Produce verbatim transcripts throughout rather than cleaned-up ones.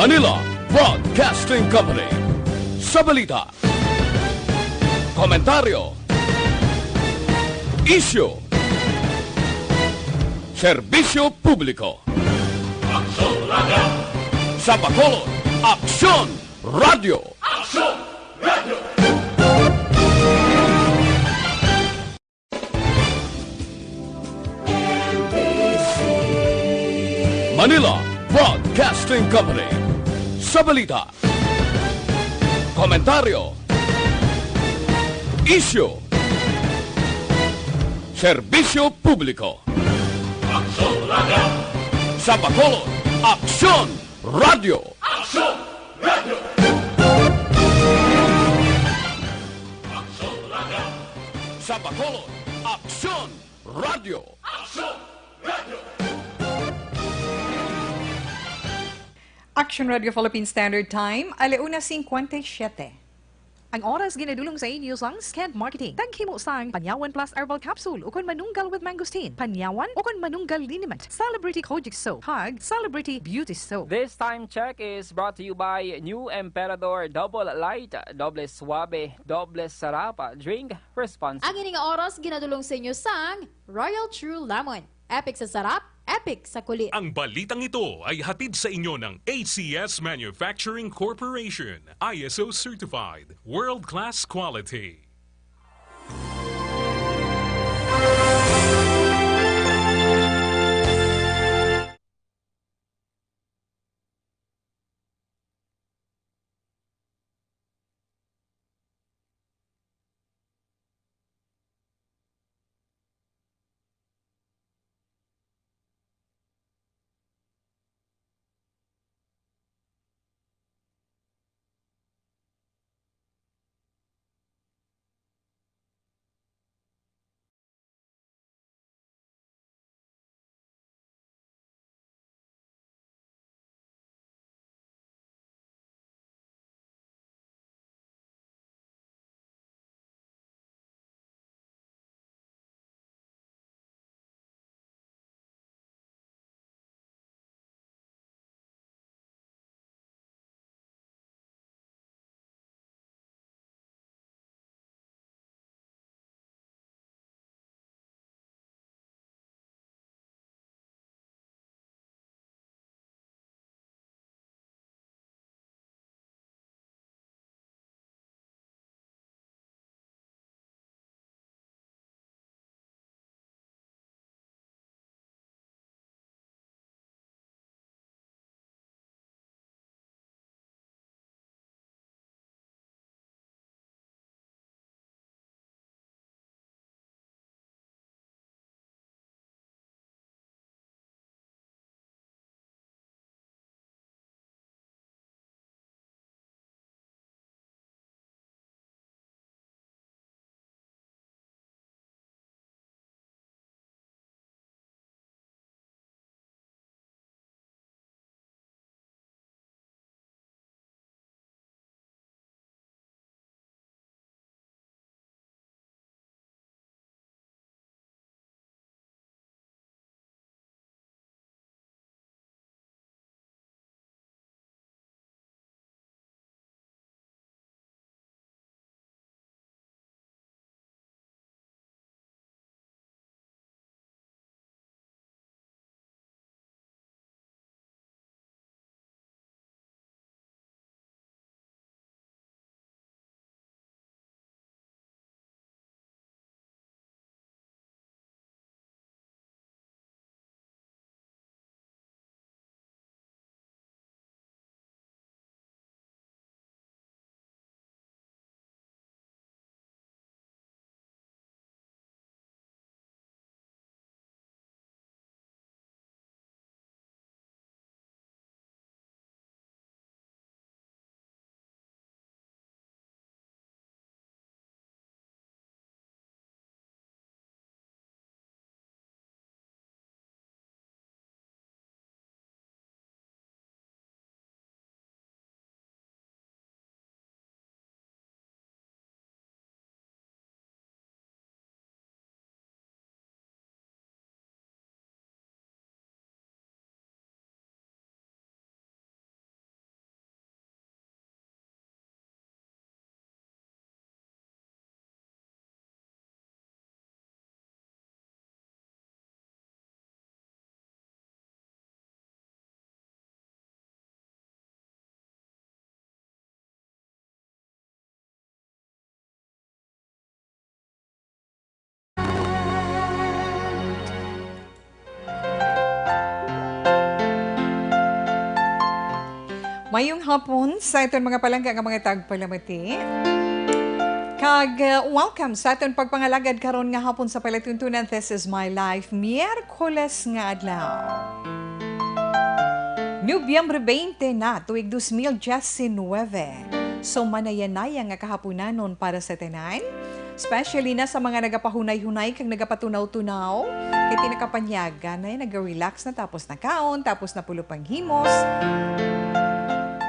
Manila Broadcasting Company. Sa balita, komentaryo, isyu, serbisyo publiko. Aksyon Radio! Sa Bacolod, Aksyon Radio! Aksyon Radio! Manila Broadcasting Company. Sa balita, komentaryo, isyu, serbisyo publiko. Aksyon Radio! Sa Bacolod, Aksyon Radio! Aksyon Radio! Aksyon Radio! Sa Bacolod, Aksyon Radio! Aksyon Radio! Action Radio Philippine Standard Time, alauna cincuenta y siete. Ang oras ginadulong sa inyo sang Skent Marketing. Taghimo sang Panyawan Plus Herbal Capsule ukon Manunggal with Mangosteen. Panyawan ukon Manunggal Liniment. Celebrity Kojic Soap. Kag Celebrity Beauty Soap. This time check is brought to you by New Emperador Double Light, Doble Suabe, Doble Sarap. Drink responsibly. Ang ini nga oras ginadulong sa inyo sang Royal True Lemon. Epic sa sarap, epic sa kulit. Ang balitang ito ay hatid sa inyo ng A C S Manufacturing Corporation, I S O certified, world-class quality. Mayong hapon sa aton mga palangga nga mga tagpalamati. Kag, uh, welcome sa aton pagpangalagad karon nga hapon sa palatuntunan This Is My Life, Miyerkules nga adlaw. Nobyembre twenty na, tuig dos mil diecinuebe. So, manayanaya nga kahaponanon para sa tanan, especially na sa mga nagapahunay-hunay kag nagapatunaw-tunaw. Kay ti nakapanyaga na, naga-relax na, tapos nakaon, tapos napulo panghimos.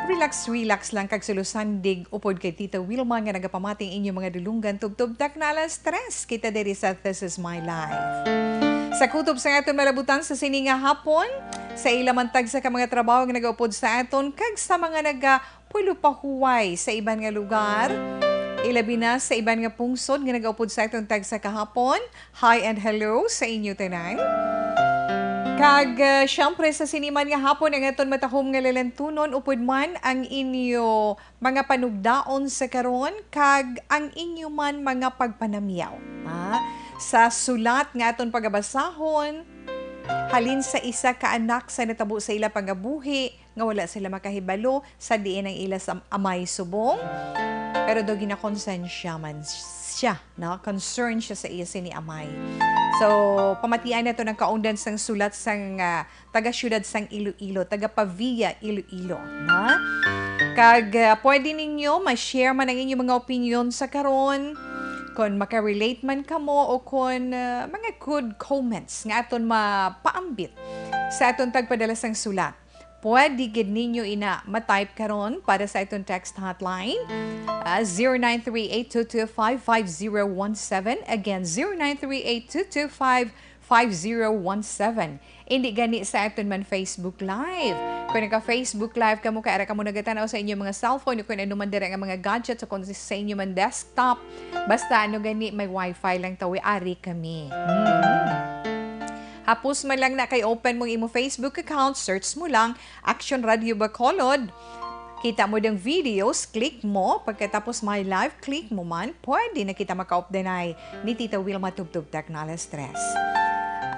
Relax, relax lang kag sulusandig upod kay Tita Wilma nga nagapamating inyo mga dulunggan tubtob takna alas tres. Kita diri sa This Is My Life. Sa kutob sa aton malabutan sa sini nga hapon, sa ila man tagsa ka mga trabaho nga nagaupod sa aton, kag sa mga naga pulo pa huway sa iban nga lugar, ilabi na sa iban nga pungsod nga nagaupod sa aton tagsa kahapon. Hi and hello sa inyo tanan. Kag, ah, syempre, sa sini man nga hapon, ang aton matahom nga lalantunon, upod man ang inyo mga panugdaon sa karon, kag ang inyo man mga pagpanamyaw, ha? Sa sulat nga aton pagabasahon, halin sa isa ka anak sa natabo sa ila pangabuhi, nga wala sila makahibalo sa diin ang ila sa amay subong. Pero daw ginakonsensya man siya, no? Concern siya sa iya sini amay. So, pamatian nato ang kaungdan sang sulat sang, ah, taga siyudad sang Iloilo, taga Pavia, Iloilo, no? Kag, ah, pwede ninyo ma-share man ang inyong mga opinyon sa karon, kon makarelate man kamo o kon, ah, mga good comments nga aton mapaambit sa aton tagpadala sang sulat. Pwede gid ninyo ina ma-type karon para sa aton text hotline, ah, zero nine three eight two two five five zero one seven. Again, zero nine three eight two two five five zero one seven. Indi gani sa aton man Facebook Live. Kung naka-Facebook Live kamo, kay ara kamo nagatan-aw sa inyong mga cellphone, o kung ano man dira nga mga gadgets, o kung sa inyo man desktop, basta ano gani, may wifi lang tawi, ari kami. Mm. Hapos man lang na kay open mong imo Facebook account, search mo lang Action Radio Bacolod. Kita mo dang videos, click mo. Pagkatapos may live, click mo man. Pwede na kita makaupdanay ni Tita Wilma tubtob takna alas tres.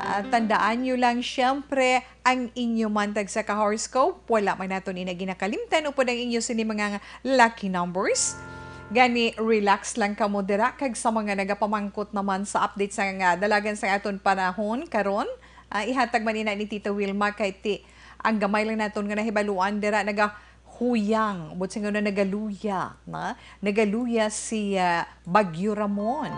Ah, tandaan nyo lang, syempre, ang inyo man tagsa ka horoscope. Wala man naton ina ginakalimtan upod ang inyo sini mga lucky numbers. Gani, relax lang kamo dira, kag sa mga nagapamangkot naman sa update sa nga dalagan sa aton panahon karon, ah, ihatag man ina ni Tita Wilma kay ti ang gamay lang naton nga nahibaluan dira, nagahuyang, buot silingon na nagaluya, na? Nagaluya si, ah, Bagyo Ramon.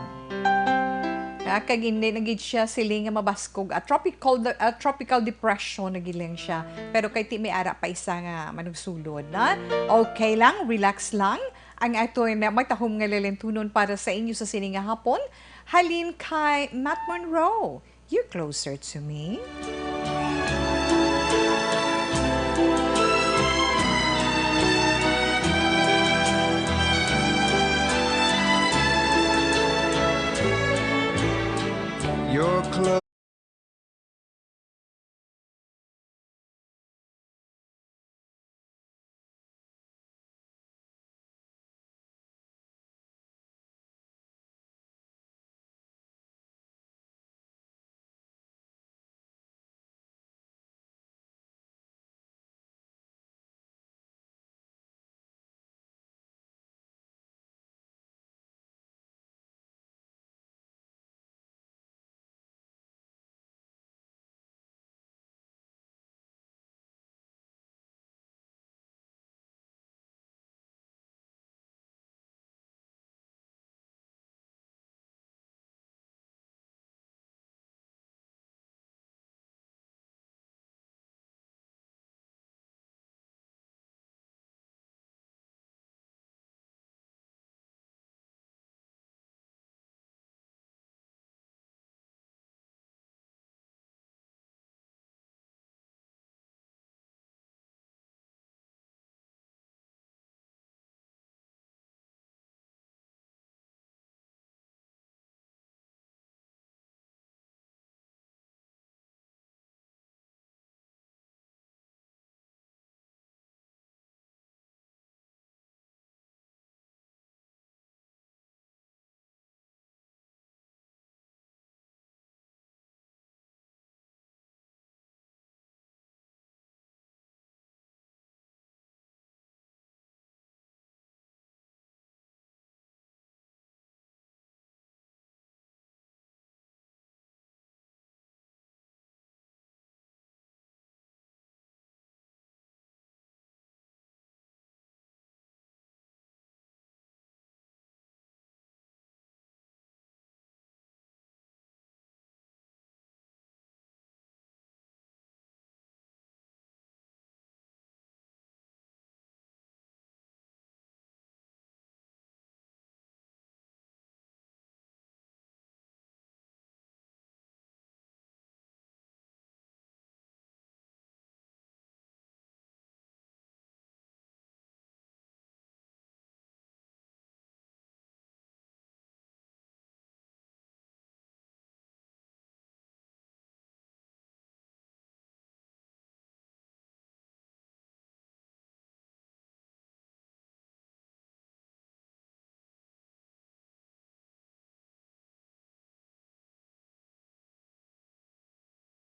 Ah, kag hindi na gid siya siling nga mabaskog. A tropical de-, a tropical depression na gid lang siya. Pero kay ti may ara pa isa nga manugsulod, na? Okay lang, relax lang. Ang aton matahom nga lalantunon para sa inyo sa sini nga hapon, halin kay Matt Monroe. You closer to me? You're close.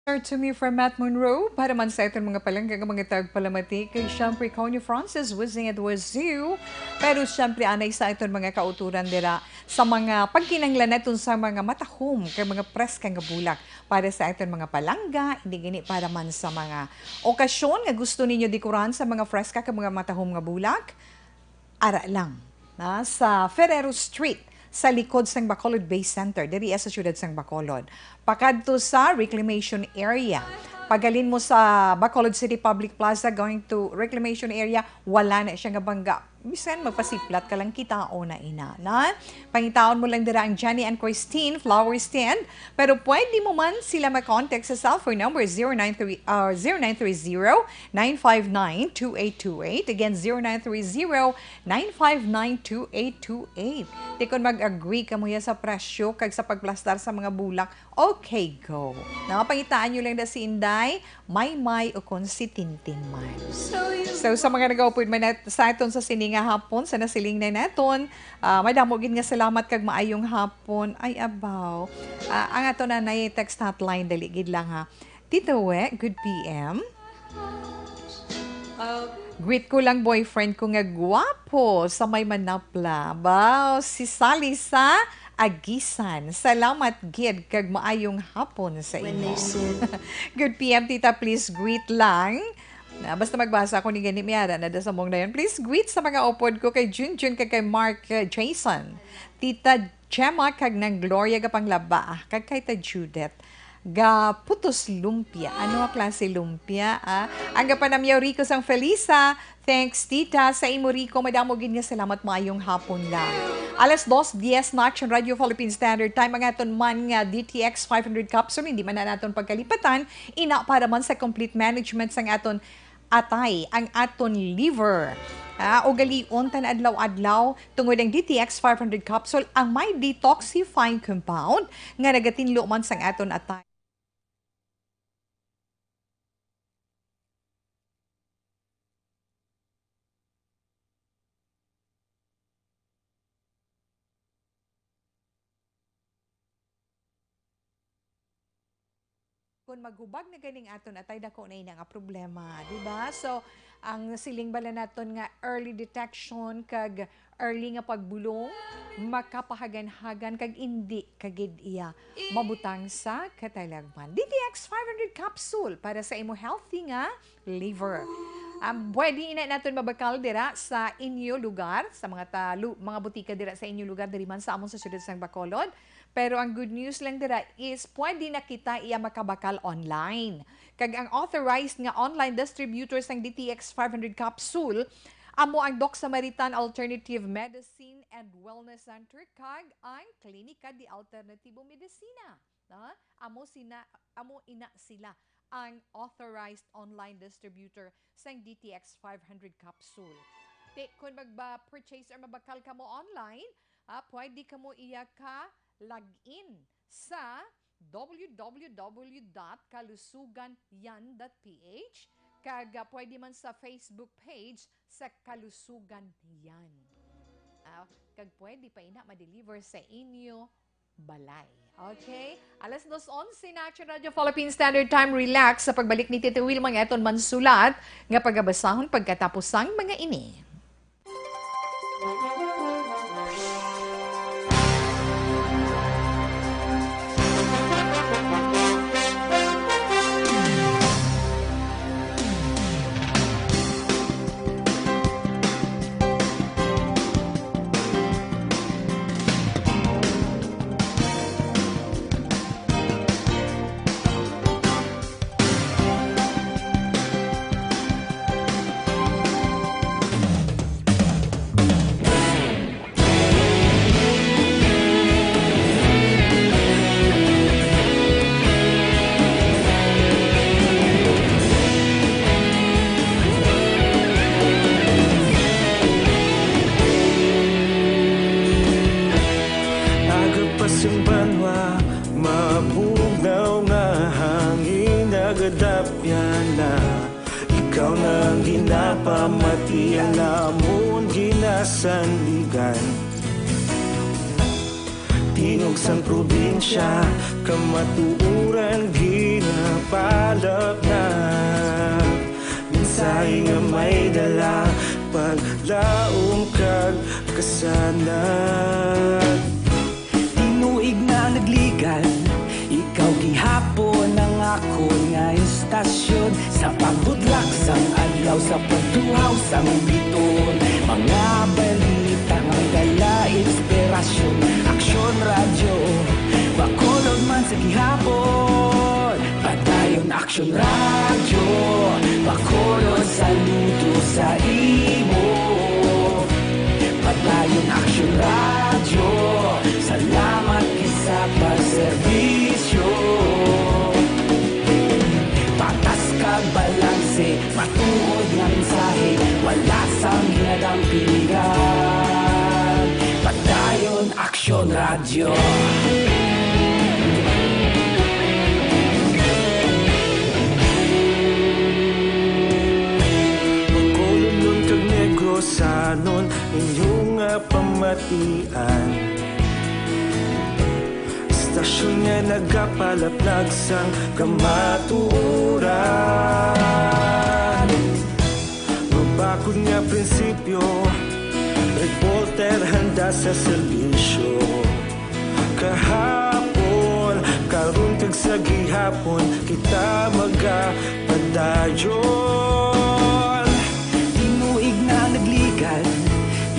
Sir to me from Matt Monroe, para man sa iton mga palangga nga mga tagpalamati, kay siyempre Connie Francis, wishing it was you. Pero siyempre, anay sa iton mga kauturan dira sa mga pagkinahanglan naton sa mga matahom kag mga preska nga bulak para sa iton mga palangga, hindi gini para man sa mga okasyon nga gusto ninyo dekoran sa mga preska kag mga matahom nga bulak. Ara lang, na sa Ferrero Street, sa likod sang Bacolod Bay Center, diri sa siyudad sang Bacolod. Pakadto sa reclamation area. Paghalin mo sa Bacolod City Public Plaza, going to reclamation area, wala na siya nga bangga. Bisan magpasiplat ka lang, kitaon na ina, na? Pangitaon mo lang dira ang Jenny and Christine Flower Stand, pero pwede mo man sila ma-contact sa cellphone number zero nine three, ah, zero nine three zero, nine five nine, two eight two eight. Again, zero nine three zero, nine five nine, two eight two eight. Di kon mag-agree kamo ya sa presyo kag sa pagplastar sa mga bulak, okay, go. Napangitaan nyo lang na si Inday, Maymay, o kon si Tintin man. So, sa mga nagaupod man nat-, sa aton sa sini nga hapon, sa nasiling na naton, ah, madamo gid nga salamat kag maayong hapon. Ay, abaw. Ah, ang ato na nay text hotline, dali gid lang ha. Tito We, good P M. Greet ko lang boyfriend ko nga gwapo sa may Manapla. Baw, si Sally sa Agisan. Salamat gid kag maayong hapon sa imo. Good P M, tita, please greet lang. Na, basta magbasa ako ni gani, may ara na da sa mong dayon. Please greet sa mga upod ko kay Junjun kag kay Mark, uh, Jason. Tita Gemma kag Nang Gloria ga panglaba, ah, kag kay ta Judith ga putos lumpia. Ano nga klase lumpia, ah? Ang gapanamyaw Rico sang Felisa. Thanks, tita. Sa imo, Rico, madamo gid nga salamat. Maayong hapon lang. Alas dos diez na, Action Radio Philippine Standard Time. Ang aton man nga D T X five hundred capsule, hindi man na naton pagkalipatan. Ina para man sa complete management sang aton atay, ang aton liver. Ah, ugalion tan adlaw-adlaw, tungod ang D T X five hundred capsule ang may detoxifying compound nga nagatinlo man sang aton atay. Kung maghubag na ganing aton atay, dako na ina nga problema, di ba? So, ang siling bala naton nga early detection kag early nga pagbulong, makapahaganhagan kag indi ka gid iya mabutang sa katalagman. D T X five hundred capsule para sa imo healthy nga liver. Um, pwede ina naton mabakal dira sa inyo lugar, sa mga ta-, lu-, mga butika dira sa inyo lugar, diri man sa amon sa siyudad sang Bacolod. Pero ang good news lang dira is pwede na kita iya makabakal online. Kag ang authorized nga online distributor sang D T X five hundred capsule amo ang Doc Samaritan Alternative Medicine and Wellness Center kag ang Klinika de Alternativo Medicina. Na? Amo sina, amo ina sila ang authorized online distributor sang D T X five hundred capsule. Ti, kung magba-purchase or mabakal kamo online, ah, pwede kamo iya ka log in sa W W W dot kalusugan yan dot P H, kag, ah, pwede man sa Facebook page sa Kalusugan Yan. Ah, kag pwede pa ina ma-deliver sa inyo balay. Okay? Alas dos onse na, Action Radio Philippine Standard Time. Relax sa pagbalik ni Tito Wilma nga aton mansulat nga pagabasahon pagkatapos sang mga ini. Aga pa sing banwa, mabugnaw nga hangin, nagadapyan na. Ikaw na ang ginapamati, ang amon ginasandigan. Tingog sang probinsya, kamatuoran, gina-, dala paglaom kag kasanag. Tinuig na nagligan, ikaw gihapon ang akon nga istasyon. Sa pagbudlak sang adlaw, sa pagtuhaw sang bituon, mga balita nga may dala inspirasyon. Aksyon Radyo, Bacolod man sa gihapon. Padayon Aksyon Radyo, Bacolod, saludo sa imo. Padayon Aksyon Radyo, salamat gid sa pagserbisyo. Patas kag balanse, matuod nga mensahe, wala sang ginadampigan. Padayon Aksyon Radyo. Bacolodnon kag Negrosanon, inyo nga pamatian. Istasyon nga nagapalaplag sang kamatuoran. Mabakod nga prinsipyo, reporter handa sa serbisyo. Kahapon, karon kag sa gihapon, kita magapadayon. Tinuig na nagligan,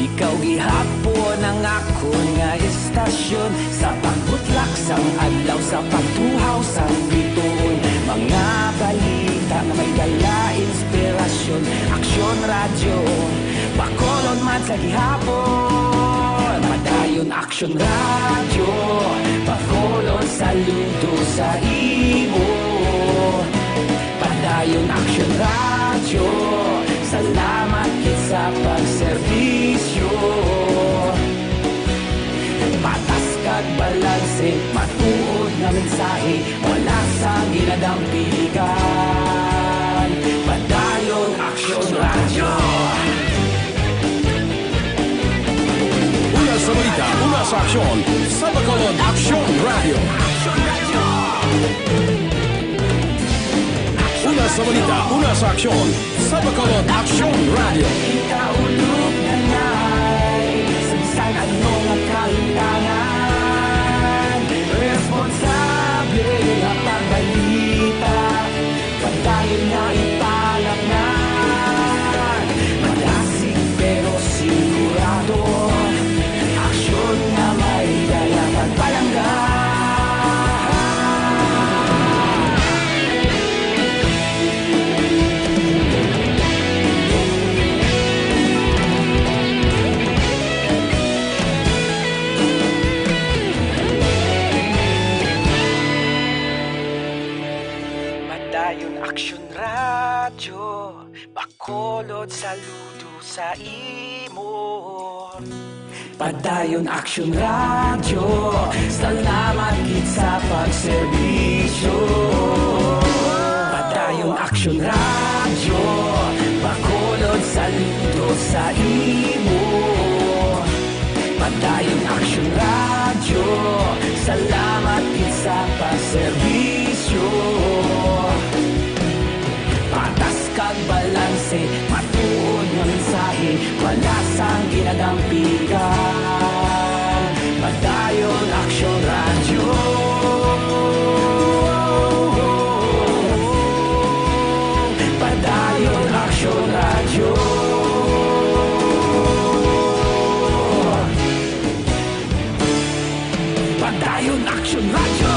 ikaw gihapon ang akon nga istasyon. Sa pagbutlak sang adlaw, sa pagtuhaw sang bituon, mga balita nga may dala inspirasyon. Aksyon Radyo, Bacolod man sa gihapon. Padayon Aksyon Radyo, Bacolod, saludo sa imo. Padayon Aksyon Radyo, salamat gid sa pagserbisyo. Patas kag balanse, matuod nga mensahe, wala sang ginadampigan. Padayon Aksyon Radyo. Una sa balita, una sa aksyon, sa Bacolod Aksyon Radyo. Una sa balita, una sa aksyon, sa Bacolod Aksyon Radyo. Ikaulog na ngay, sa bisan ano nga kahitangan, responsable nga pagbalita, padayon nga ipalatngan. Madasig pero sigurado, aksyon nga may dala pagpalangga. Padayon Aksyon Radyo, Bacolod, saludo sa imo. Padayon Aksyon Radyo, salamat gid sa pagserbisyo. Padayon Aksyon Radyo, Bacolod, saludo sa imo. Padayon Aksyon Radyo, salamat gid sa pagserbisyo. Patas kag balanse, matuod nga mensahe, wala sang ginadampigan. Padayon Aksyon Radyo. Padayon Aksyon Radyo. Padayon Aksyon Radyo.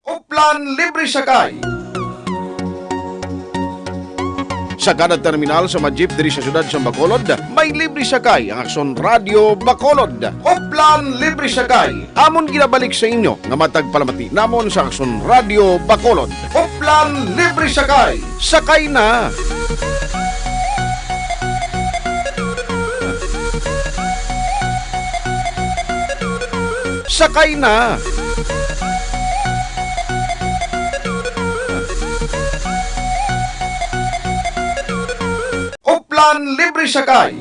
Oplan libre sakay. Sa kada terminal sa mga jeep diri sa siyudad sa Bacolod, may libre sakay ang Aksyon Radyo Bacolod. Oplan libre sakay. Amon ginabalik sa inyo nga matag palamati namon sa Aksyon Radyo Bacolod. Oplan libre sakay. Sakay na! Sakay na! Oplan libre sakay.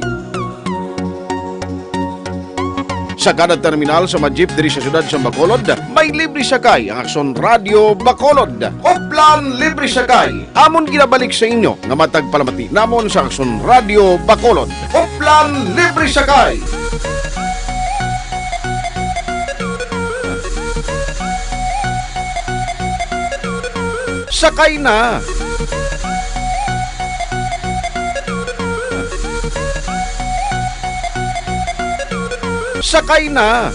Sa kada terminal sa mga jeep diri sa siyudad sa Bacolod, may libre sakay ang Aksyon Radyo Bacolod. Uplan libre sakay. Amon ginabalik sa inyo nga matag palamati namon sa Aksyon Radyo Bacolod. Uplan libre sakay. Sakay na. Sakay na.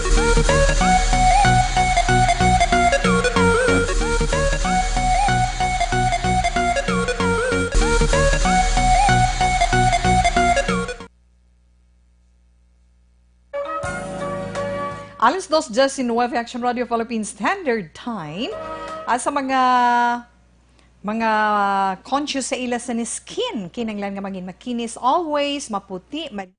Alas dos diecinueve, Action Radio Philippines Standard Time. Ah, sa mga, mga conscious sa ila sa skin, kinahanglan nga mangin makinis always, maputi, mag-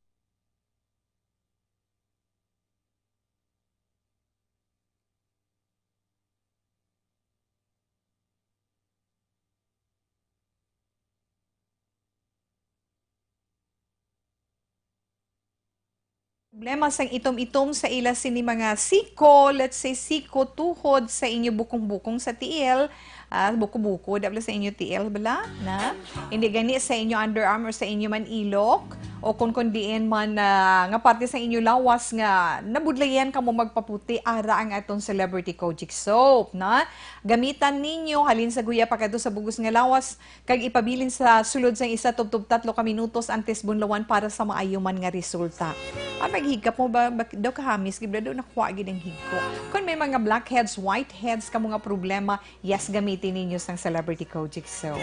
Problema sang itom-itom sa ila sini mga siko, let's say, siko tuhod sa inyo bukong-bukong sa tiil, ah, buko-buko, da bala sa inyo tiil, bala, na? Hindi gani sa inyo underarm or sa inyo man ilok, o kung, kung diin man, ah, nga parte sa inyo lawas nga nabudlayan kamo magpaputi, ara ang aton Celebrity Kojic Soap, na? Gamitan ninyo, halin sa guya pakadto sa bugos nga lawas, kag ipabilin sa sulod sang isa tubtob tatlo ka minutos antes bunlawan para sa maayo man nga resulta. Ah, naghigkap mo ba, ba daw kahamis, gid daw nakuha gid ang higko. Kung may mga blackheads, whiteheads kamo nga problema, yes, gamitin ninyo sang Celebrity Kojic Soap.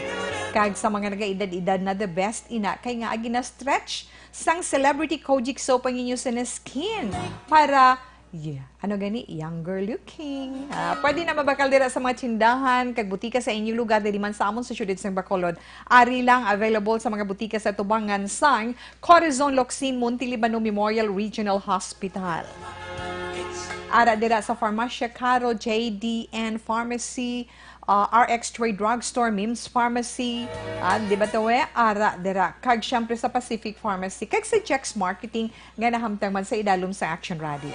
Kag sa mga nagaedad-edad na, the best ina kay nga gina-stretch sang Celebrity Kojic Soap ang inyo sa skin para Yeah. Ano gani? Younger looking. Ah, pwede na mabakal dira sa mga tindahan kag butika sa inyong lugar, diri man sa amon sa siyudad sang Bacolod. Ari lang available sa mga butika sa tubangan sang Corazon Locsin Monte Libano Memorial Regional Hospital. Ara dira sa Farmacia Caro, J D N Pharmacy, ah, R X Trade Drugstore, Mims Pharmacy, ah, di ba to, eh? Ara dira. Kag syempre sa Pacific Pharmacy, kag sa Jex Marketing nga nahamtang man sa idalom sa Action Radio.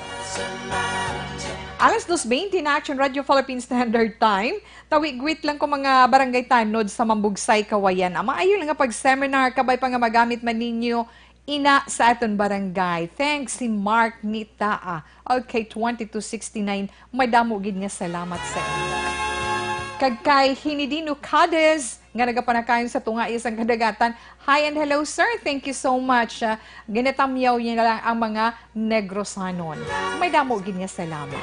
Alas dos veinte na, Action Radio Philippine Standard Time. Tawi greet lang ko mga barangay tanod sa Mambugsay, Kawayan. Ang maayo lang nga pag-seminar, kabay pa nga magamit man ninyo ina sa aton barangay. Thanks, si Mark Nitaa. Okay, twenty-two sixty-nine. Madamo gid nga salamat sa inyo. Kag kay Hinidino Cadiz, nga nagapanakayon sa tunga sang kadagatan. Hi and hello, sir. Thank you so much. Ah, ginatamyaw niya lang ang mga Negrosanon. Madamo gid nga salamat.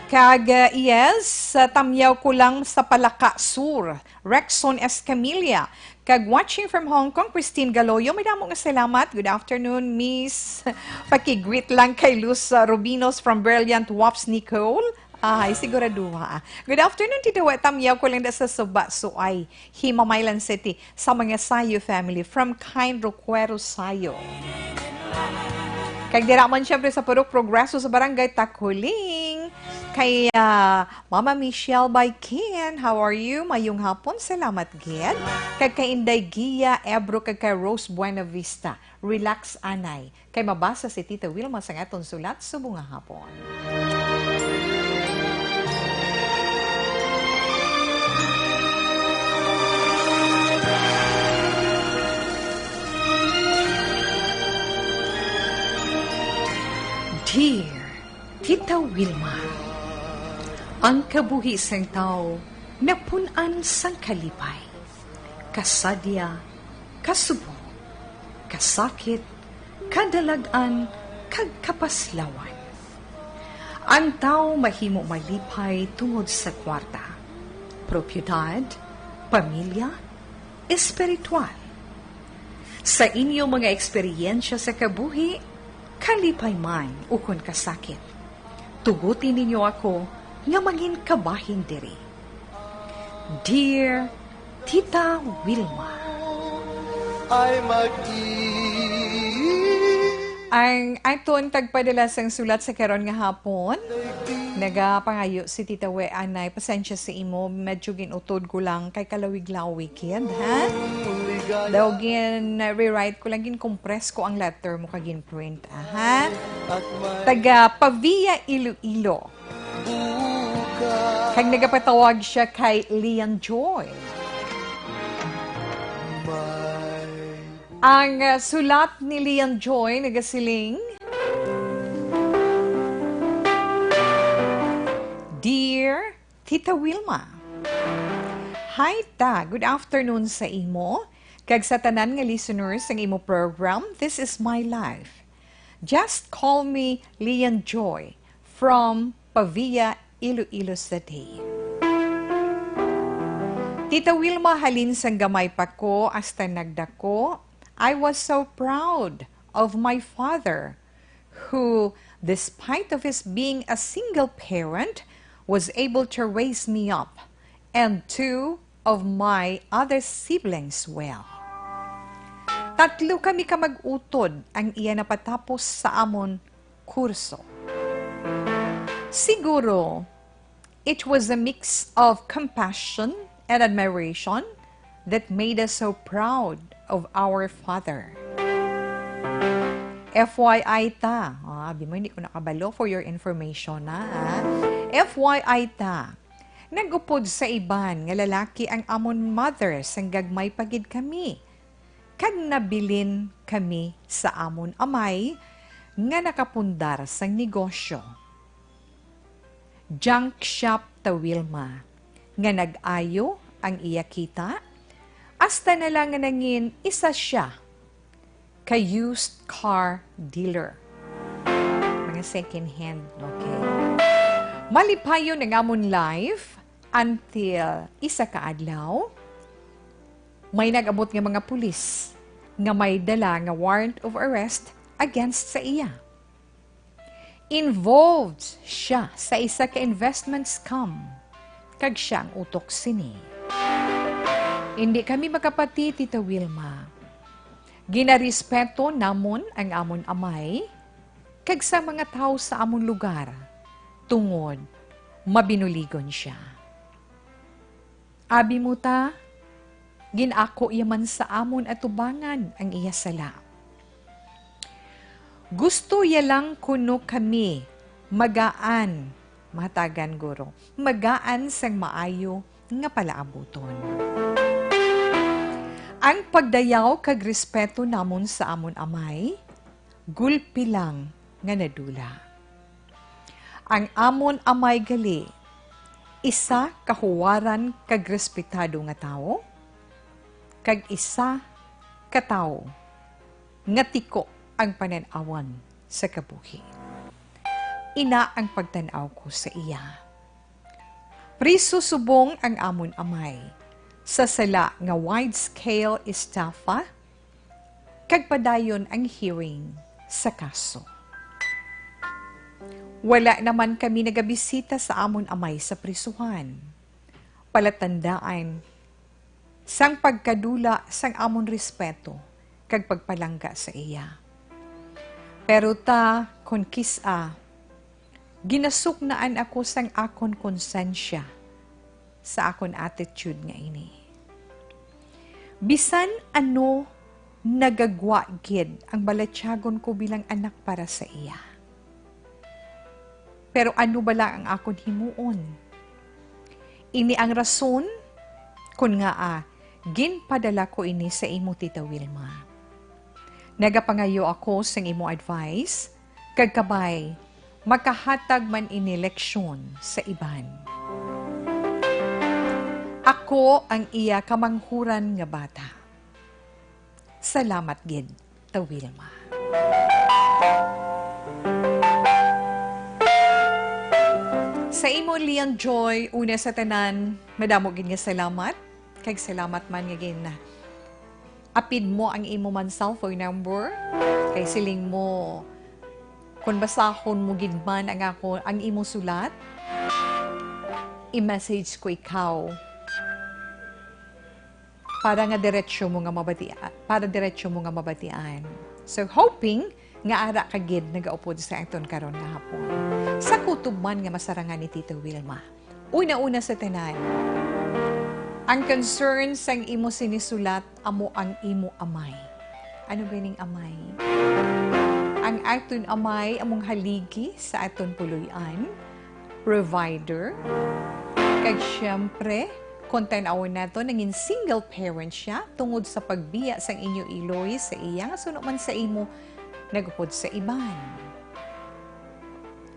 Kag, ah, yes, ah, tamyaw ko lang sa Palaka Sur, Rexon Escamilla. Kag watching from Hong Kong, Christine Galoyo. Madamo nga salamat. Good afternoon, Miss. Paki-greet lang kay Luz, ah, Rubinos from Brilliant Wops, Nicole. Ay, siguraduha. Good afternoon, Tito Wet. Tamyaw ko lang da sa Suba, Suay, Himamaylan City, sa mga Sayo family from Kind Roquero, Sayo. Kag dira man, syempre, sa Purok Progreso sa Barangay Takuling. Kay, ah, Mama Michelle Baikin, how are you? Mayong hapon, salamat gid. Kag kay Inday Gia Ebro, kag kay Rose Buenavista. Relax, anay. Kay mabasa si Tita Wilma sa aton sulat subong nga hapon. Dear Tita Wilma, ang kabuhi sang tawo napun-an sang kalipay, kasadya, kasubong, kasakit, kadalag-an, kag kapaslawan. Ang tawo mahimo malipay tungod sa kwarta, propiedad, pamilya, espiritual. Sa inyo mga eksperyensya sa kabuhi, kalipay man ukon kasakit, tuguti ninyo ako nga mangin kabahin diri. Dear Tita Wilma. Ay mag-ibig Ang aton tagpadala sang sulat sa karon nga hapon, nagapangayo si Tita We anay, pasensya sa imo, medyo ginutod ko lang kay kalawig-lawig kid, ha? Daw gin-rewrite ko lang, gin-compress ko ang letter mo kag gin-print, ah, ha? Taga Pavia, Iloilo. Kag nagapatawag siya kay Lian Joy. Ang, uh, sulat ni Lian Joy nagasiling, "Dear Tita Wilma, hi ta, good afternoon sa imo kag sa tanan nga listeners sang imo program, This Is My Life. Just call me Lian Joy from Pavia, Iloilo City. Tita Wilma, halin sang gamay pa ko hasta nagdako, I was so proud of my father, who, despite of his being a single parent, was able to raise me up and two of my other siblings well. Tatlo kami ka mag-utod ang iya napatapos sa amon kurso. Siguro, it was a mix of compassion and admiration that made us so proud of our father. F Y I ta, ah, abi mo, hindi ko nakabalo, for your information, na, ah. F Y I ta, nagupod sa iban nga lalaki ang amon mother sang gagmay pa gid kami, kag nabilin kami sa amon amay nga nakapundar sang negosyo. Junk shop ta, Wilma, nga nag-ayo ang iya kita, hasta na lang nga nangin isa sia ka used car dealer. Mga second hand, okay. Malipayon ang amon life until isa ka adlaw, may nag-abot nga mga pulis nga may dala nga warrant of arrest against sa iya. Involved sia sa isa ka investment scam, kag sia ang utok sini. Hindi kami magkapati, Tita Wilma. Ginarespeto namon ang amon amay kag sa mga tawo sa amon lugar, tungod mabinuligon sia. Abi mo ta, gin-ako iya man sa amon atubangan ang iya sala. Gusto iya lang kuno kami magaan, mahatagan, guro, magaan sang maayo nga palaabuton. Ang pagdayaw kag respeto namon sa amon amay, gulpi lang nga nadula. Ang amon amay gali, isa ka huwaran kag respetado nga tawo, kag isa ka tawo nga tiko ang panan-awan sa kabuhi. Ina ang pagtan-aw ko sa iya. Priso subong ang amon amay sa sala nga wide-scale estafa, kag padayon ang hearing sa kaso. Wala naman kami nagabisita sa amon amay sa prisuhan. Palatandaan sang pagkadula sang amon respeto kag pagpalangga sa iya. Pero ta, kon kis-a, ginasuknaan ako sang akon konsensya sa akon attitude nga ini. Bisan ano, nagagwa gid ang balatyagon ko bilang anak para sa iya. Pero ano bala ang akon himuon? Ini ang rason kon ngaa ginpadala ko ini sa imo, Tita Wilma. Nagapangayo ako sang imo advice, kag kabay, makahatag man ini leksyon sa iban. Ako ang iya kamanghuran nga bata. Salamat gid, Ta Wilma. Sa imo, Lian Joy, una sa tanan, madamo gid nga salamat. Kag salamat man nga gin-apid mo ang imo man cellphone number. Kay siling mo, kung basahon mo gid man ang ako, ang imo sulat, i-message ko ikaw para nga diretso mo nga mabatian, para diretso mo nga mabatian. So, hoping nga ara ka gid nagaupod sa aton karon nga hapon. Sa kutob man nga masarangan ni Tita Wilma, una-una sa tanan, ang concern sang imo sinisulat amo ang imo amay. Ano ganing amay? Ang aton amay among haligi sa aton puloy-an, provider, kag siyempre, kung tan-awon nato, nangin single parent siya tungod sa pagbiya sang inyo iloy sa iya nga suno man sa imo, nagupod sa iban.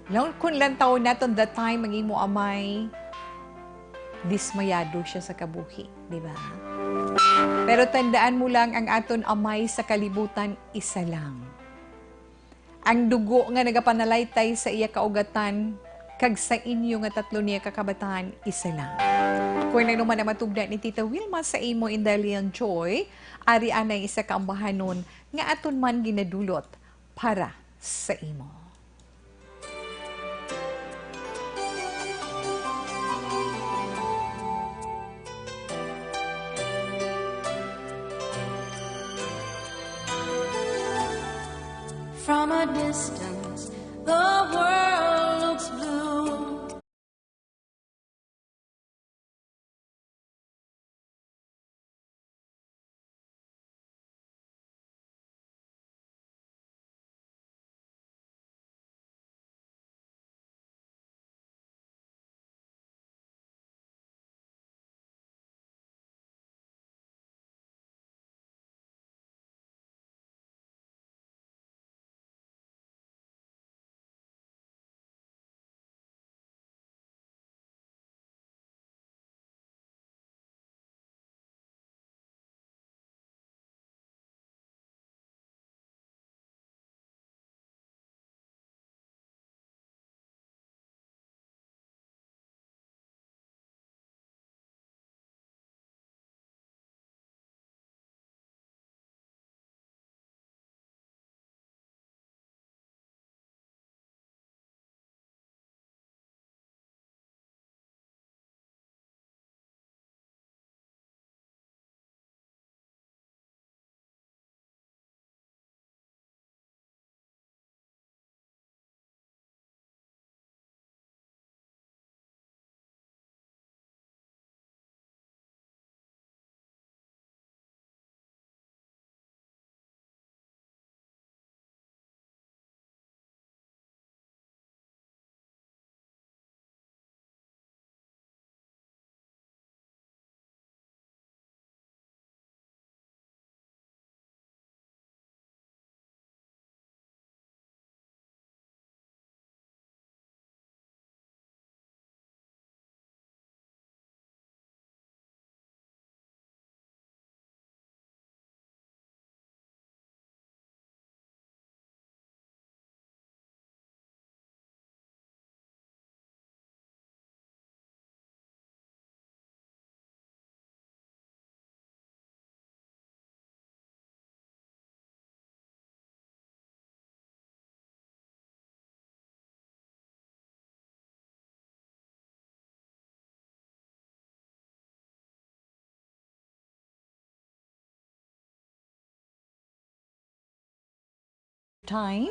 Law-, kung lantawon naton that time ang imo amay, dismayado siya sa kabuhi, di ba? Pero tandaan mo lang, ang aton amay sa kalibutan, isa lang. Ang dugo nga nagapanalaytay sa iya kaugatan kag sa inyo nga tatlo niya ka kabataan, isa lang. Kung ano man ang matugda ni Tita Wilma sa imo, Inday Leon Joy, ari anay isa ka ambahanon nga aton man ginadulot para sa imo. From a distance, the world looks blue. Time.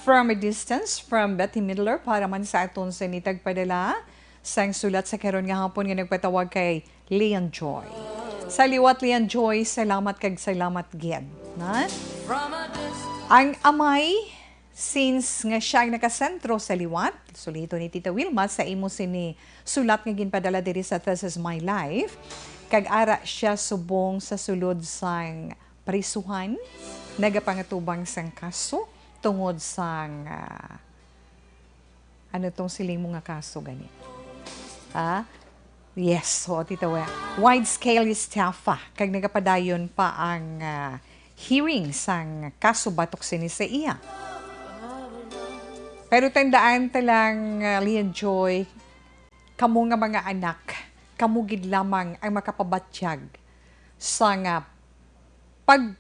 From a Distance, from Betty Midler, para man sa aton sa nitagpadala sang sulat sa karon nga hapon nga nagpatawag kay Leon Joy. Sa liwat, Leon Joy, salamat kag salamat gid, na? Ang amay, since nga siya ang nakasentro sa liwat, sulito ni Tita Wilma sa imo sini sulat nga ginpadala diri sa This Is My Life, kag ara siya subong sa sulod sang prisuhan, nagapangatubang sang kaso tungod sang, ah, ano tong siling mo nga kaso gani? Ha? Yes, so, Tita Wen. Wide scale estafa, kag nagapadayon pa ang, ah, hearing sang kaso batok sini sa iya. Pero tandaan ta lang, ah, Leon Joy, kamo nga mga anak, kamo gid lamang ang makapabatyag sa nga pag-,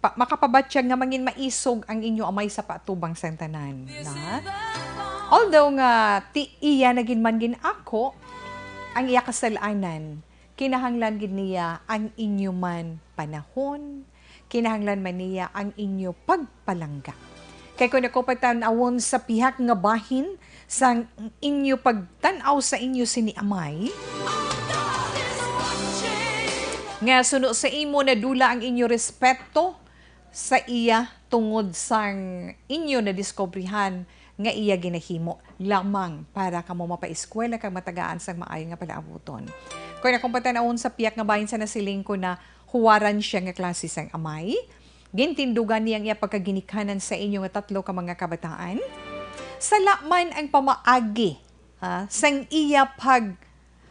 pa-, makapabatyag nga mangin maisog ang inyo amay sa paatubang sang tanan, na? Although nga ti-, iya na gid man gin-ako ang iya kasal-anan, kinahanglan gid niya ang inyo man panahon, kinahanglan man niya ang inyo pagpalangga. Kay kung ako patan-awon sa pihak nga bahin sang inyo pagtan-aw sa inyo sini amay, nga suno sa imo nadula ang inyo respeto sa iya tungod sang inyo nadiskubrihan nga iya ginahimo lamang para kamo mapaeskwela kag matagaan sang maayo nga palaabuton. Kung akong patan-awon sa pihak nga bahin sa nasiling ko na huwaran siya nga klase sang amay, gintindugan niya ang iya pagkaginikanan sa inyo nga tatlo ka mga kabataan. Sala man ang pamaagi, ha, sang iya pag,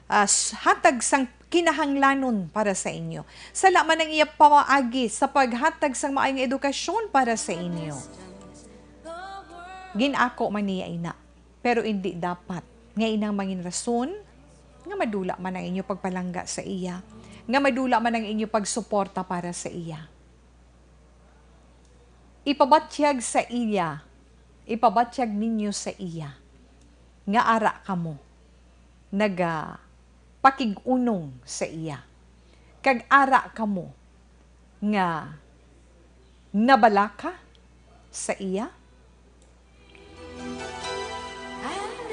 ah, s-, hatag sang kinahanglanon para sa inyo. Sala man ang iya pamaagi sa paghatag sang maayong edukasyon para sa inyo. Ginako man niya ina, pero indi dapat nga inang mangin rason nga madula man ang inyo pagpalangga sa iya, nga madula man ang inyo pagsuporta para sa iya. Ipabatyag sa iya, ipabatyag ninyo sa iya nga ara kamo nagapakig-unong sa iya, kag ara kamo nga nabalaka sa iya,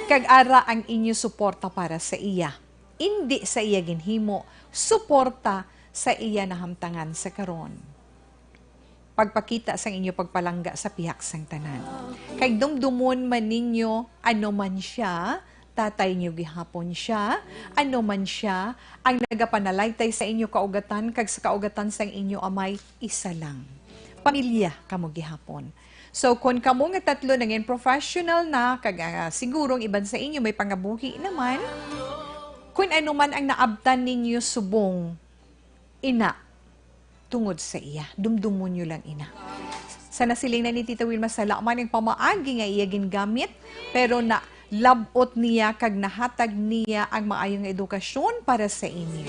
kag ara ang inyo suporta para sa iya, indi sa iya ginhimo, suporta sa iya nahamtangan sa karon. Pagpakita sang inyo pagpalangga sa pihak sang tanan. Kay dumdumon man ninyo, ano man sia, tatay niyo gihapon sia, ano man sia, ang nagapanalaytay sa inyo kaugatan kag sa kaugatan sang inyo amay, isa lang. Pamilya kamo gihapon. So, kon kamo nga tatlo nangin professional na, kag, ah, siguro ang iban sa inyo may pangabuhi naman, kun ano man ang naabtan ninyo subong, ina, tungod sa iya. Dumdumon niyo lang, ina. Sa nasiling na ni Tita Wilma, sala man ang pamaagi nga iya gingamit, pero nalab-ot niya kag nahatag niya ang maayo nga edukasyon para sa inyo.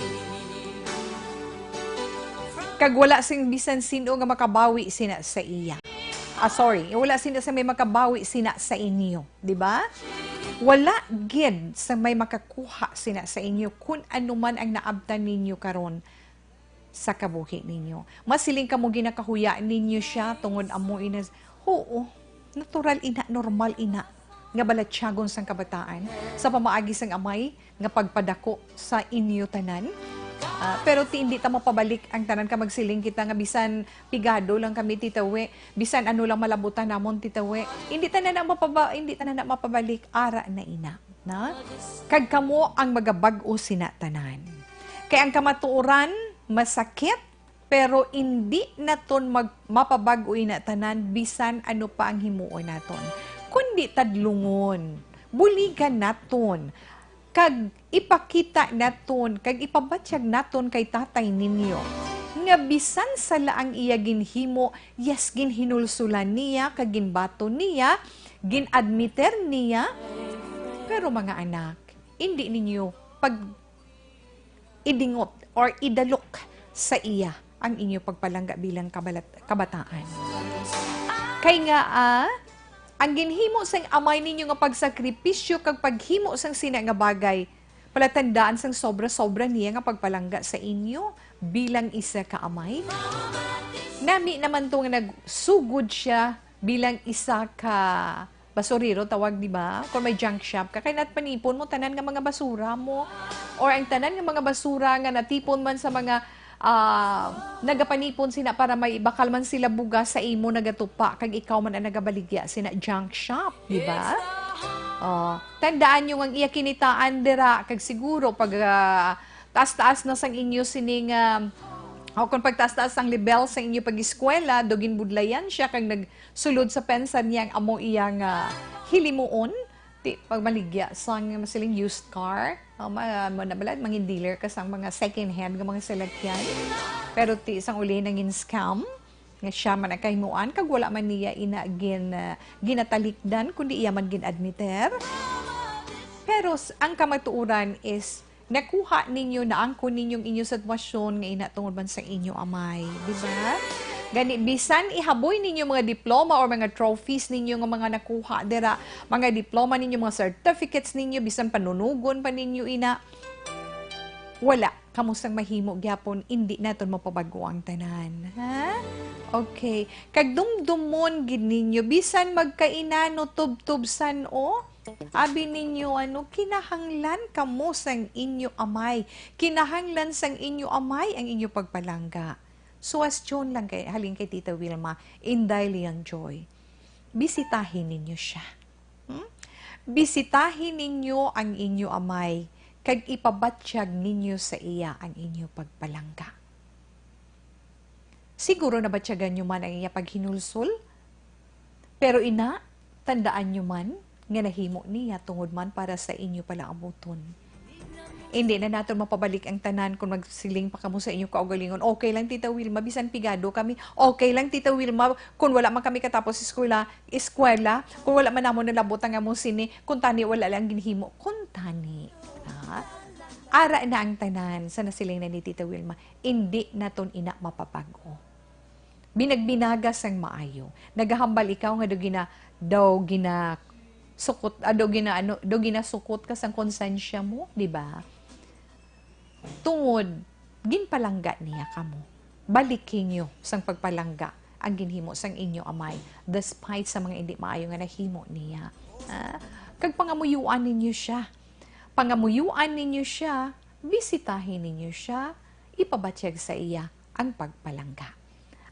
Kag wala sing bisan sino nga makabawi sina sa iya. Ah, sorry, wala sino sa may makabawi sina sa inyo, di ba? Wala gid sa may makakuha sina sa inyo kun ano man ang naabtan ninyo karon sa kabuhi ninyo. Masiling kamo ginakahuya ninyo sia tungod amo ina, oo, natural ina, normal ina nga balatyagon sang kabataan sa pamaagi sang amay nga pagpadako sa inyo tanan. Ah, pero ti indi ta mapabalik ang tanan ka magsiling kita nga bisan pigado lang kami, Tita We, bisan ano lang malabutan namon, Tita We. Indi tanan na mapaba-, indi tanan na mapabalik, ara na ina, na? Kag kamo ang magabag-o sina tanan. Kay ang kamatuoran masakit, pero indi naton mag-, mapabag-o ina tanan bisan ano pa ang himuon naton. Kundi tadlungon, buligan naton, kag ipakita naton, kag ipabatyag naton kay tatay ninyo nga bisan sala ang iya ginhimo, yes, ginhinulsulan niya kag ginbaton niya, gin-admiter niya, pero mga anak, indi ninyo pag idingot or idalok sa iya ang inyo pagpalangga bilang kabalat-, kabataan. Kay nga, ah, ang ginhimo sang amay ninyo nga pagsakripisyo kag paghimo sang sina nga bagay, palatandaan sang sobra-sobra niya nga pagpalangga sa inyo bilang isa ka amay. Nami naman to nga nagsugod siya bilang isa ka basurero, tawag, di ba? Kung may junk shop ka, kay nagpanipon mo tanan nga mga basura mo, or ang tanan nga mga basura nga natipon man sa mga, ah, nagapanipon sina para may bakal man sila bugas sa imo nagatupa, kag ikaw man ang nagabaligya sina junk shop, di ba? Oh, tandaan nyo ang iya kinitaan dira, kag siguro pag, ah, taas-taas na sang inyo sining, ah, o kung pagtaas-taas ang level sa inyo pag-eskwela, do ginbudlayan siya kag nagsulod sa pensar niya ang amo iya nga hilimuon. Ti, pagmaligya sang masiling used car, o ma-, mo na bala, mangin dealer ka sang mga second hand nga mga salakyan. Pero ti, sang uli nangin scam, nga siya man ang kahimuan, kag wala man niya ina gin-, ah, ginatalikdan, kundi iya man gin-admiter. Pero s-, ang kamatuoran is, nakuha ninyo, naangkon ninyo ang inyo sitwasyon nga ina tungod man sa inyo amay, di ba? Gani, bisan ihaboy ninyo mga diploma or mga trophies ninyo nga mga nakuha dira, mga diploma ninyo, mga certificates ninyo, bisan panunugon pa ninyo ina, wala. kamo sang mahimo gyapon, indi naton mapabag-o ang tanan, ha? Okay. Kag dumdumon gid ninyo, bisan magkainano tubtob san-o, abi ninyo, ano, kinahanglan kamo sang inyo amay. Kinahanglan sang inyo amay ang inyo pagpalangga. Suwestyon lang kay, halin kay Tita Wilma, Inday Leon Joy. Bisitahin ninyo siya. Hmm? Bisitahin ninyo ang inyo amay, kag ipabatyag ninyo sa iya ang inyo pagpalangga. Siguro nabatyagan nyo man ang iya paghinulsol, pero ina, tandaan nyo man nga nahimo niya tungod man para sa inyo palaabuton. Hindi na naton mapabalik ang tanan. Kung magsiling pa kamo sa inyo kaugalingon, "Okay lang, Tita Wilma, bisan pigado kami. Okay lang, Tita Wilma, kung wala man kami katapos eskwela, eskwela, kung wala man namon nalabot ang among sini, kung tani wala lang ginhimo." Kung tani, ha? Ara na ang tanan sa nasiling na ni Tita Wilma, hindi naton ina mapabag-o. Binagbinaga sang maayo. Nagahambal ikaw nga daw gina-, daw ginasukot, ah, daw gina-, ano, daw ginasukot ka sang konsensya mo, di ba? Tungod, ginpalangga niya kamo. Baliki niyo sang pagpalangga ang ginhimo sang inyo amay, despite sa mga indi maayo nga nahimo niya. Ah, kag pangamuyuan ninyo siya. Pangamuyuan ninyo siya, bisitahin ninyo siya, ipabatyag sa iya ang pagpalangga.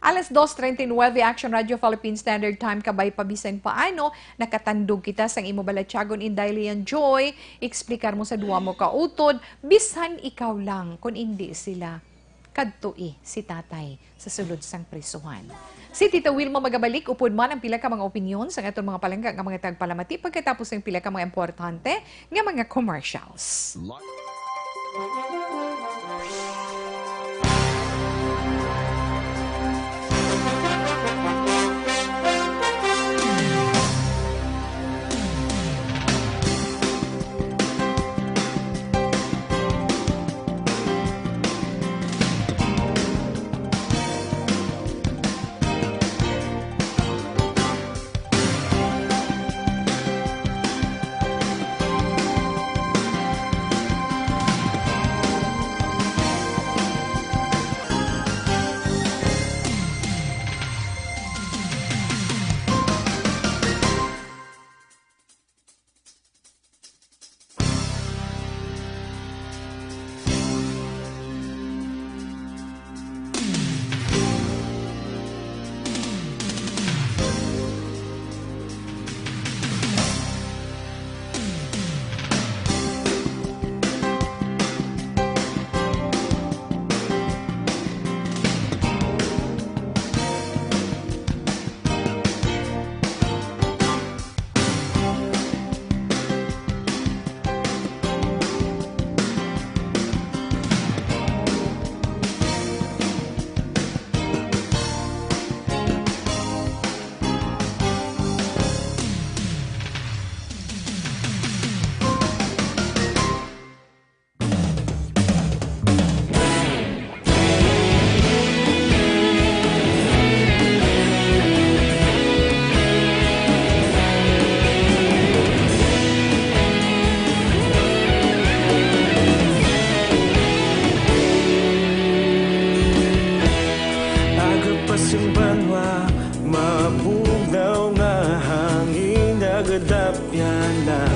Alas dos treinta y nueve, Action Radio Philippine Standard Time, kabay pa bisan paano, nakatandog kita sang imo balatyagon, Inday Leon Joy, explicar mo sa duwa mo ka utod, bisan ikaw lang, kun indi sila, kadtoi si tatay sa sulod sang prisuhan. Si Tita Wilma magabalik, upod man ang pila ka mga opinyon sa aton mga palangga nga mga tagpalamati pagkatapos ng pila ka mga importante nga mga commercials. Aga pa sing banwa, mabugnaw nga hangin nagadapyan na.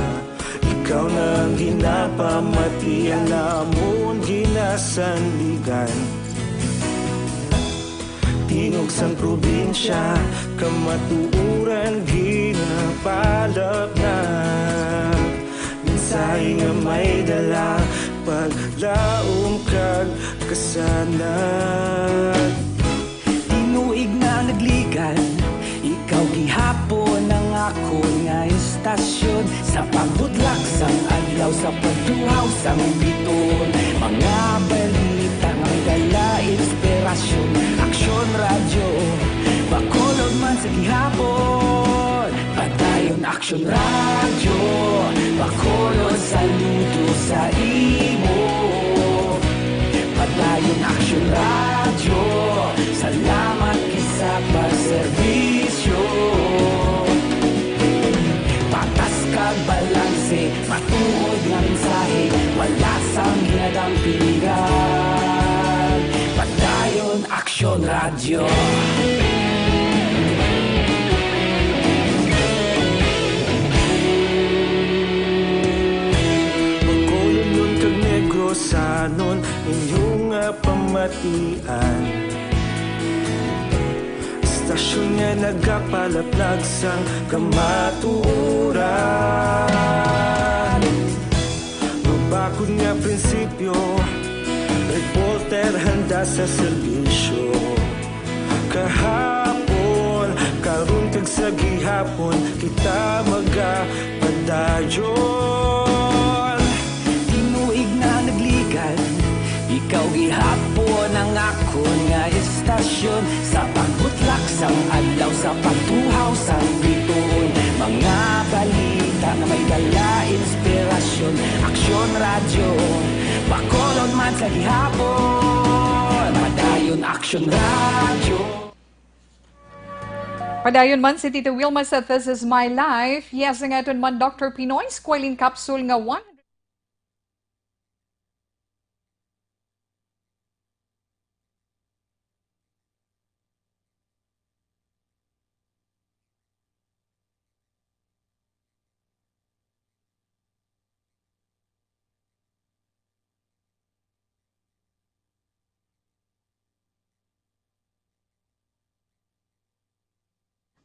Ikaw na ang ginapamati, ang amon ginasandigan. Tingog sang probinsya, kamatuoran ginapalapnag. Mensahe nga may dala, paglaom kag kasanag. Tinuig na nagligan, ikaw gihapon ang akon nga istasyon. Sa pagbutlak sang adlaw, sa pagduhaw sang biton, mga balita nga may dala inspirasyon. Aksyon Radyo, Bacolod man sa gihapon. Padayon Aksyon Radyo, Bacolod, saludo sa imo. Padayon Aksyon Radyo, salamat gid sa pagserbisyo. Patas kag balanse, matuod nga mensahe, wala sang ginadampingan. Bacolodnon kag Negrosanon, inyo nga pamatian. Istasyon nga nagapalaplag sang kamatuoran. Mabakod nga prinsipyo, reporter handa sa serbisyo. Kahapon, karon kag sa gihapon, kita magapadayon. Tinuig na nagligad, ikaw gihapon ang akon nga istasyon. Sa pagbutlak sang adlaw, sa pagtuhaw sang bituon, mga balita nga may dala inspirasyon. Aksyon Radyo, Bacolod man sa gihapon. Padayon Aksyon Radyo. Padayon man si Tita Wilma sa This Is My Life. Yes, ang aton man Doctor Pinoy Squalene Capsule nga one hundred.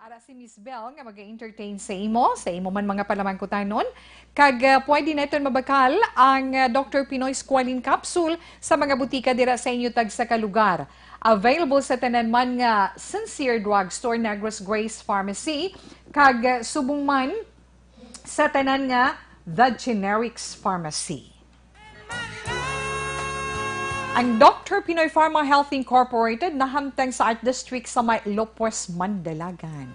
Ara si Miss Bell nga mag-entertain sa imo, sa imo man mga palamangkutanon. Kag, ah, pwede naton mabakal ang, ah, Doctor Pinoy Squalene Capsule sa mga butika dira sa inyo tagsa ka lugar. Available sa tanan man nga Sincere Drugstore, Negros Grace Pharmacy, kag, ah, subong man sa tanan nga The Generics Pharmacy. Ang Doctor Pinoy Pharma Health Incorporated nahamtang sa Art District sa may Lopez, Mandalagan.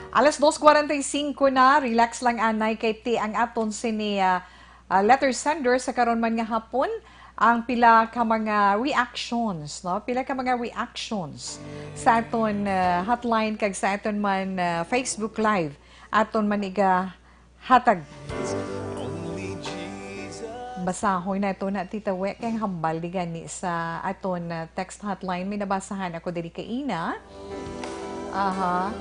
Alas dos cuarenta y cinco na, relax lang anay kay ti ang aton sini, ah, ah, letter sender sa karon man nga hapon ang pila ka mga reactions, no? Pila ka mga reactions sa aton, ah, hotline kag sa aton man, ah, Facebook Live. Aton man iga hatag. Basahon nato na, Tita We, kay hambal di gani sa aton, ah, text hotline. May nabasahan ako diri kaina. Aha.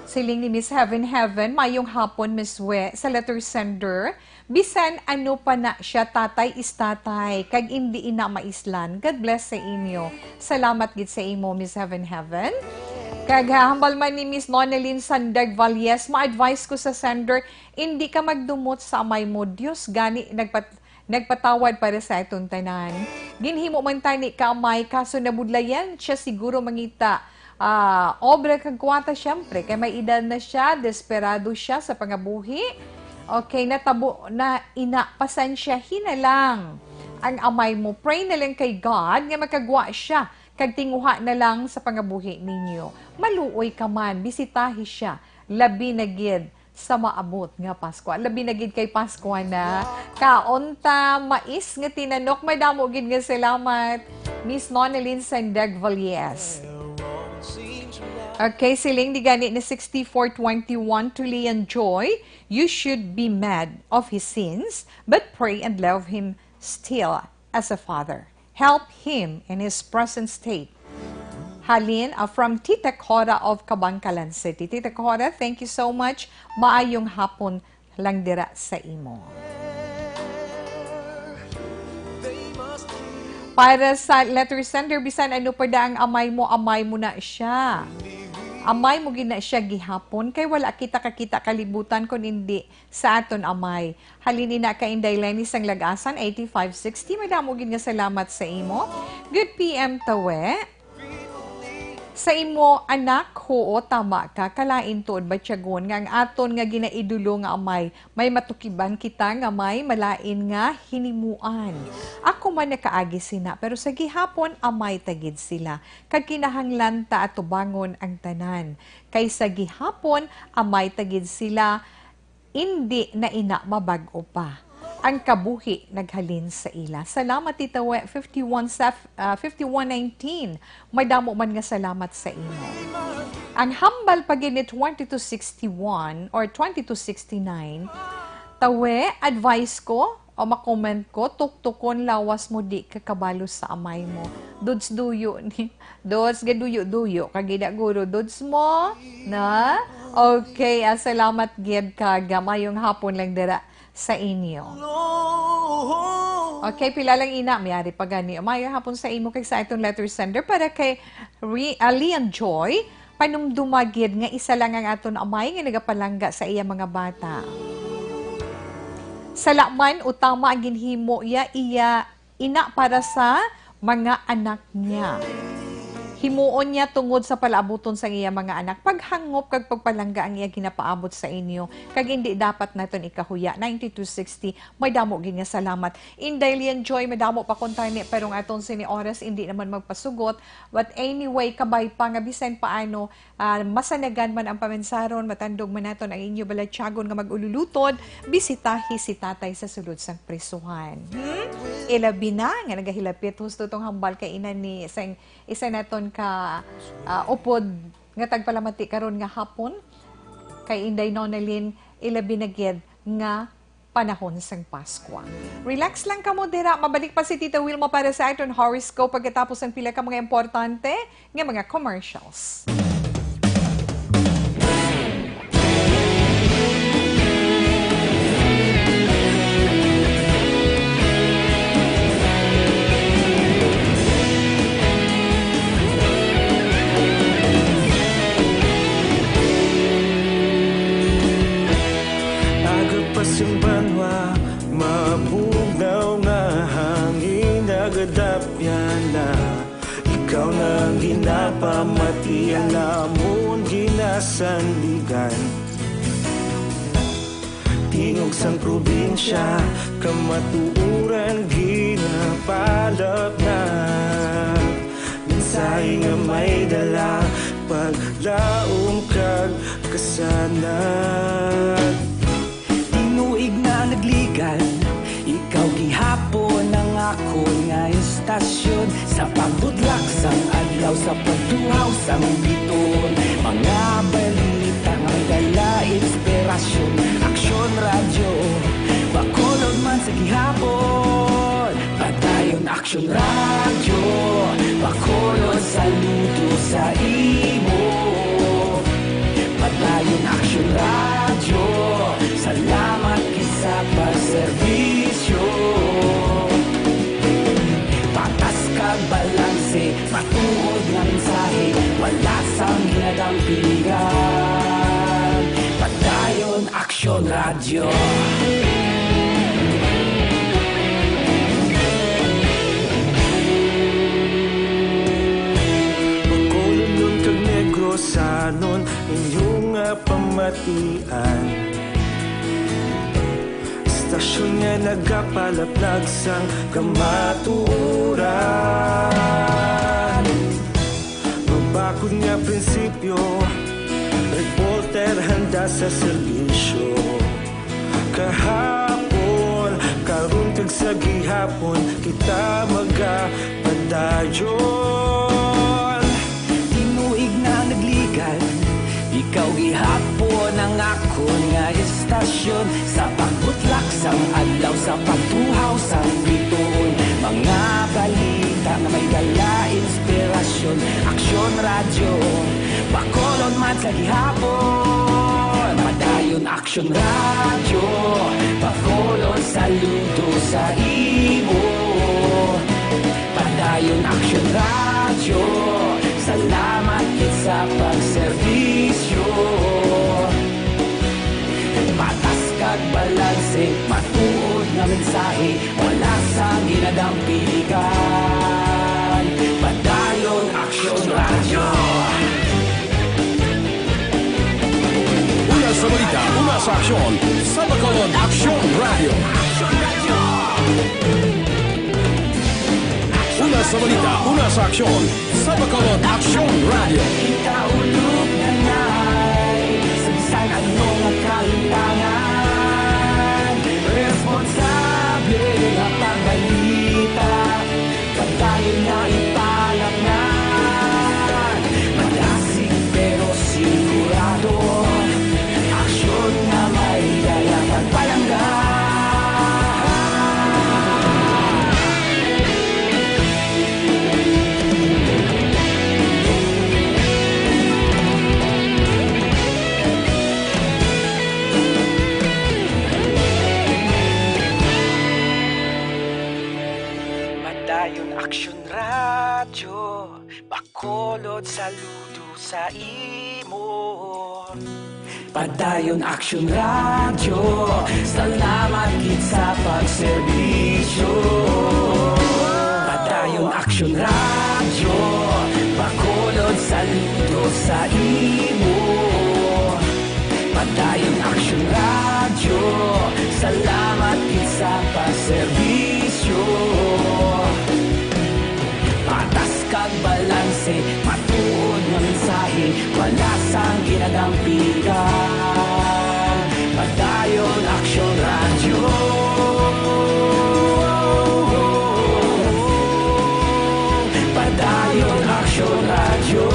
Siling ni Miss Heaven Heaven, "Mayong hapon, Miss We." Sa letter sender, "Bisan ano pa na siya, tatay is tatay, kag indi ina maislan." God bless sa inyo. Salamat gid sa imo, Miss Heaven Heaven. Kag hambal man ni Miss Nonelyn Sandag Valles, "Ma-advise ko sa sender, indi ka magdumot sa amay mo. Dios gani nagpat-, nagpatawad para sa aton tanan. Ginhimo man tani ka amay, kaso nabudlayan siya siguro mangita, ah, obra kag kwata, siyempre, kay may edad na siya, desperado siya sa pangabuhi. Okay, natabo na ina, pasensya, hinalang ang amay mo. Pray na lang kay God nga makagwa siya, kag tinguha na lang sa pangabuhi ninyo. Maluoy ka man, bisitahi siya, labi na gid sa maabot nga Pasko. Labi na gid kay Pasko na. Kaon ta mais nga tinanok. Madamo gid nga salamat, Miss Nonelyn Sendeg Valles. Okay, siling di gani ni sixty-four twenty-one to Leon Joy, "You should be mad of his sins, but pray and love him still as a father. Help him in his present state." Halin, ah, from Tita Cora of Kabankalan City. Tita Cora, thank you so much. Maayong hapon lang dira sa imo. Para sa letter sender, bisan ano pa da ang amay mo, amay mo na siya. Amay mo gid na siya gihapon, kay wala kita kakita kalibutan kun indi sa aton amay. Halin ina kay Inday Lenny sang Lagasan, eighty-five sixty. Madamo gid nga salamat sa imo. Good P M, Tawe. Sa imo, anak, huo, tama ka. Kalain tuod, batyagon, nga ang aton nga ginaidolo nga amay, may matukiban kita nga may malain nga hinimuan. Ako man nakaagi sina, pero sa gihapon, amay ta gid sila. Kag kinahanglan ta atubangon ang tanan. Kay sa gihapon, amay ta gid sila, indi na ina mabag-o pa. Ang kabuhi naghalin sa ila. Salamat, Tita We, fifty-one sef-, ah, fifty-one nineteen. Madamo man nga salamat sa imo. Ang hambal pa gid ni twenty-two sixty-one or twenty-two sixty-nine, Tawe, advice ko, O, ma-comment ko, tuktukon lawas mo, di ka kabalo sa amay mo. Dudes, duyo ni, Dudes, gaduyo-duyo ka gid, guro. Dudes mo, na? Okay, ah, salamat gid, kag, ah, mayong hapon lang dira sa inyo. Okay, pila lang ina, may ari pa gani. Mayong hapon sa imo kag sa aton letter sender para kay Re-, ah, Leon Joy. Panumduma gid nga isa lang ang aton Amay nga nagapalangga sa iya mga bata. Sala man o tama ang ginhimo iya, iya ina para sa mga anak niya. Himuon niya tungod sa palaabuton sang iya mga anak, paghangop kag pagpalangga ang iya ginapaabot sa inyo, kag indi dapat naton ikahuya. Ninety-two sixty, may damo gid nga salamat. Inday Lian Joy, madamo pa kuntani, pero ang aton sini oras indi naman magpasugot. But anyway, kabay pa nga bisan paano, ah, masanagan man ang pamensaron, matandog man naton ang inyo balatyagon nga mag-ululutod, bisitahi si Tatay sa sulod sang prisuhan. Hmm? Ilabi na nga nagahilapit husto tong hambal kay ina ni sang isa naton ka, ah, upod nga tagpalamati karon nga hapon kay Inday Nonalyn, ilabi na gid nga panahon sang Paskwa. Relax lang kamo dira. Mabalik pa si Tita Wilma para sa aton horoscope pagkatapos ang pila ka mga importante nga mga commercials. Aga pa sing banwa, mabugnaw nga hangin nagadapyan na. Ikaw na ang ginapamatian namon ginasandigan. Tingog sang probinsya, kamatuoran ginapalapnag. Mensahe nga may dala, paglaom kag kasanag. Tinuig na nagligan, ikaw gihapon ang akon nga istasyon. Sa pagbudlak sang adlaw, sa pagtuhaw sang biton, mga balita nga may dala inspirasyon. Aksyon Radyo, Bacolod man sa gihapon. Padayon Aksyon Radyo, Bacolod, saludo sa imo. Padayon Aksyon Radyo, salamat gid sa pagserbisyo. Patas kag balanse, matuod nga mensahe, wala sang ginadampigan. Padayon Aksyon Radyo. Bacolodnon kag Negrosanon, inyo nga pamatian. Istasyon nga nagapalaplag sang kamatuoran. Mabakod nga prinsipyo, reporter handa sa serbisyo. Kahapon, karon, kag sa gihapon, kita magapadayon. Tinuig na nagligan, ikaw gihapon ang akon nga istasyon. Sa pagbutlak sang adlaw, sa pagtuhaw sang bituon, mga balita nga may dala inspirasyon. Aksyon Radyo, Bacolod man sa gihapon. Padayon Aksyon Radyo, Bacolod, saludo sa imo. Padayon Aksyon Radyo, salamat gid sa pagserbisyo. Patas kag balanse, matuod nga mensahe, wala sang ginadampigan. Padayon Aksyon Radyo. Una sa balita, una sa aksyon, sa Bacolod Aksyon Radyo. Una sa balita, una sa aksyon, sa Bacolod Aksyon Radyo. Ikaulo na nay, sa bisan ano nga kalimtangan, responsable nga pagbalita. Padayon na ipalapnan, madasig pero sigurado. Aksyon nga may dala pagpalangga. Saludo sa imo. Padayon Action Radio, salamat gid sa pagserbisyo. Padayon Action Radio, Bacolod, saludo sa imo. Padayon Action Radio, salamat gid sa pagserbisyo. Patas kag balanse, matuod nga mensahe, wala sang ginadampigan. Padayon Action Radio. Padayon Action Radio.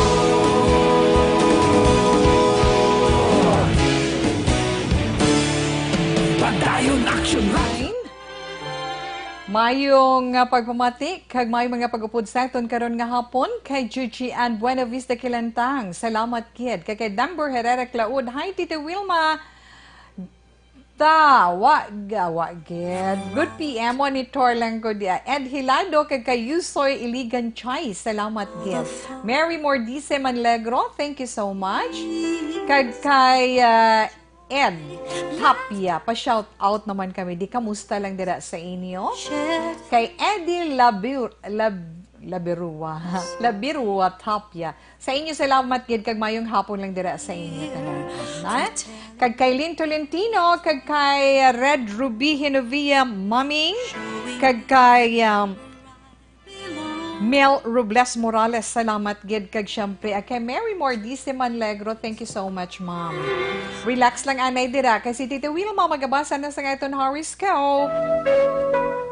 Padayon Action Radio. Mayong, ah, pagpamati kag mayong mga pag-upod sa aton karon nga hapon kay Juji Ann Buenavista Kilantang. Salamat gid. Kay, kay Dambor Herrera Claud. Hi, Tita Wilma. Ta, wa, ga, wa gid. Good P M, monitor lang ko diya. Ed Hilado kag kay Yusoy Iligan Chai. Salamat gid. Mary Mordice Manlegro, thank you so much. Kag kay, ah, Ed Tapia, pa-shout out naman kami. Di, kamusta lang dira sa inyo? Kay Eddie Labir-, Lab-, Labirua. Labirua Tapia. Sa inyo, salamat gid kag mayong hapon lang dira sa inyo tanan. Ha? Kag kay Lin Tolentino, kag kay Red Ruby Genovia Maming, kag kay, um, Mel Robles Morales, salamat gid. Kag syempre, ah, kay Mary Mordice Manlegro, thank you so much, ma'am. Relax lang, anay, dira, kay si Tita Wilma magabasa na sa aton horoscope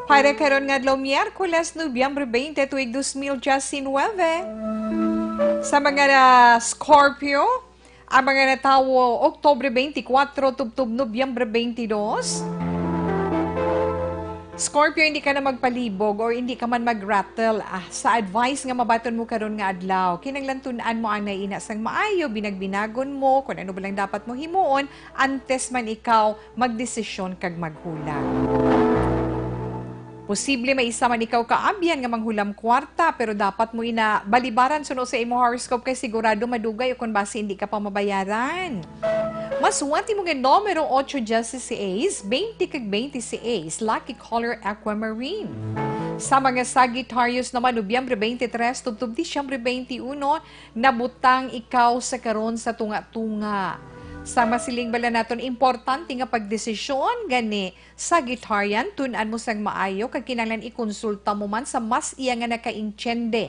para karon nga adlaw, Miyerkules, Nobyembre twenty, tuig dos mil diecinuebe. Sa mga, ah, Scorpio, ang mga natawo Oktubre twenty-four tubtob Nobyembre twenty-two. Scorpio, hindi ka na magpalibog or hindi ka man mag-rattle, ah, sa advice nga mabaton mo karon nga adlaw. Kinahanglan tun-an mo anay ina sang maayo, binagbinagon mo kung ano ba lang dapat mo himuon antes man ikaw magdesisyon kag maghulam. Posible may isa man ikaw kaabyan nga manghulam kwarta, pero dapat mo ina balibaran suno sa imo horoscope kay sigurado madugay o kon basi hindi ka pa mabayaran. Maswerte mo nga numero, ocho, dieciséis, twenty kag twenty-six, lucky color aquamarine. Sa mga Sagittarius naman, Nobyembre twenty-three tubtob Disyembre twenty-uno, nabutang ikaw sa karon sa tunga-tunga. Sa masiling bala naton, importante nga pagdesisyon gani, Sagittarian, tun-an mo sang maayo kag kinahanglan ikonsulta mo man sa mas iya nga nakaintiende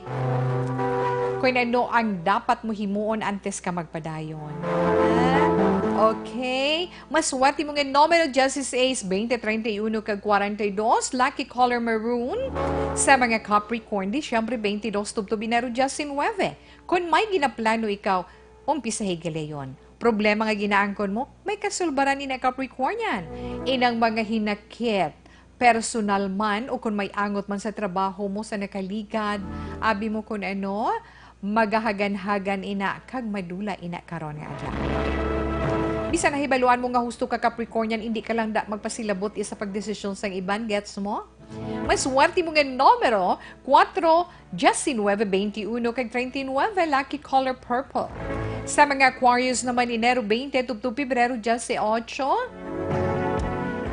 kon ano ang dapat mo himuon antes ka magpadayon. Ah, okay. Maswerte mo nga numero, dieciséis, twenty, treinta y uno, kag kwarenta y dos. Lucky color, maroon. Sa mga Capricorn, Disyembre twenty-dos tubtob Enero diecinuebe. Kon may ginaplano ikaw, umpisahi galayon. Problema nga ginaangkon mo, may kasulbaran ina, Capricornian. Inang mga hinakit, personal man o kon may angot man sa trabaho mo, sa nakaligad, abi mo kon ano, magahagan-hagan ina kag madula ina karon nga adlaw. Bisan nahibaluan mo nga husto ka, Capricornian, indi ka lang da magpasilabot sa pagdesisyon sang iban, gets mo? Maswerte mo nga numero, kuwatro, diecinuebe, veintiuno, kag treinta y nueve, lucky color purple. Sa mga Aquarius naman, Enero veinte tubtob Pebrero dieciocho,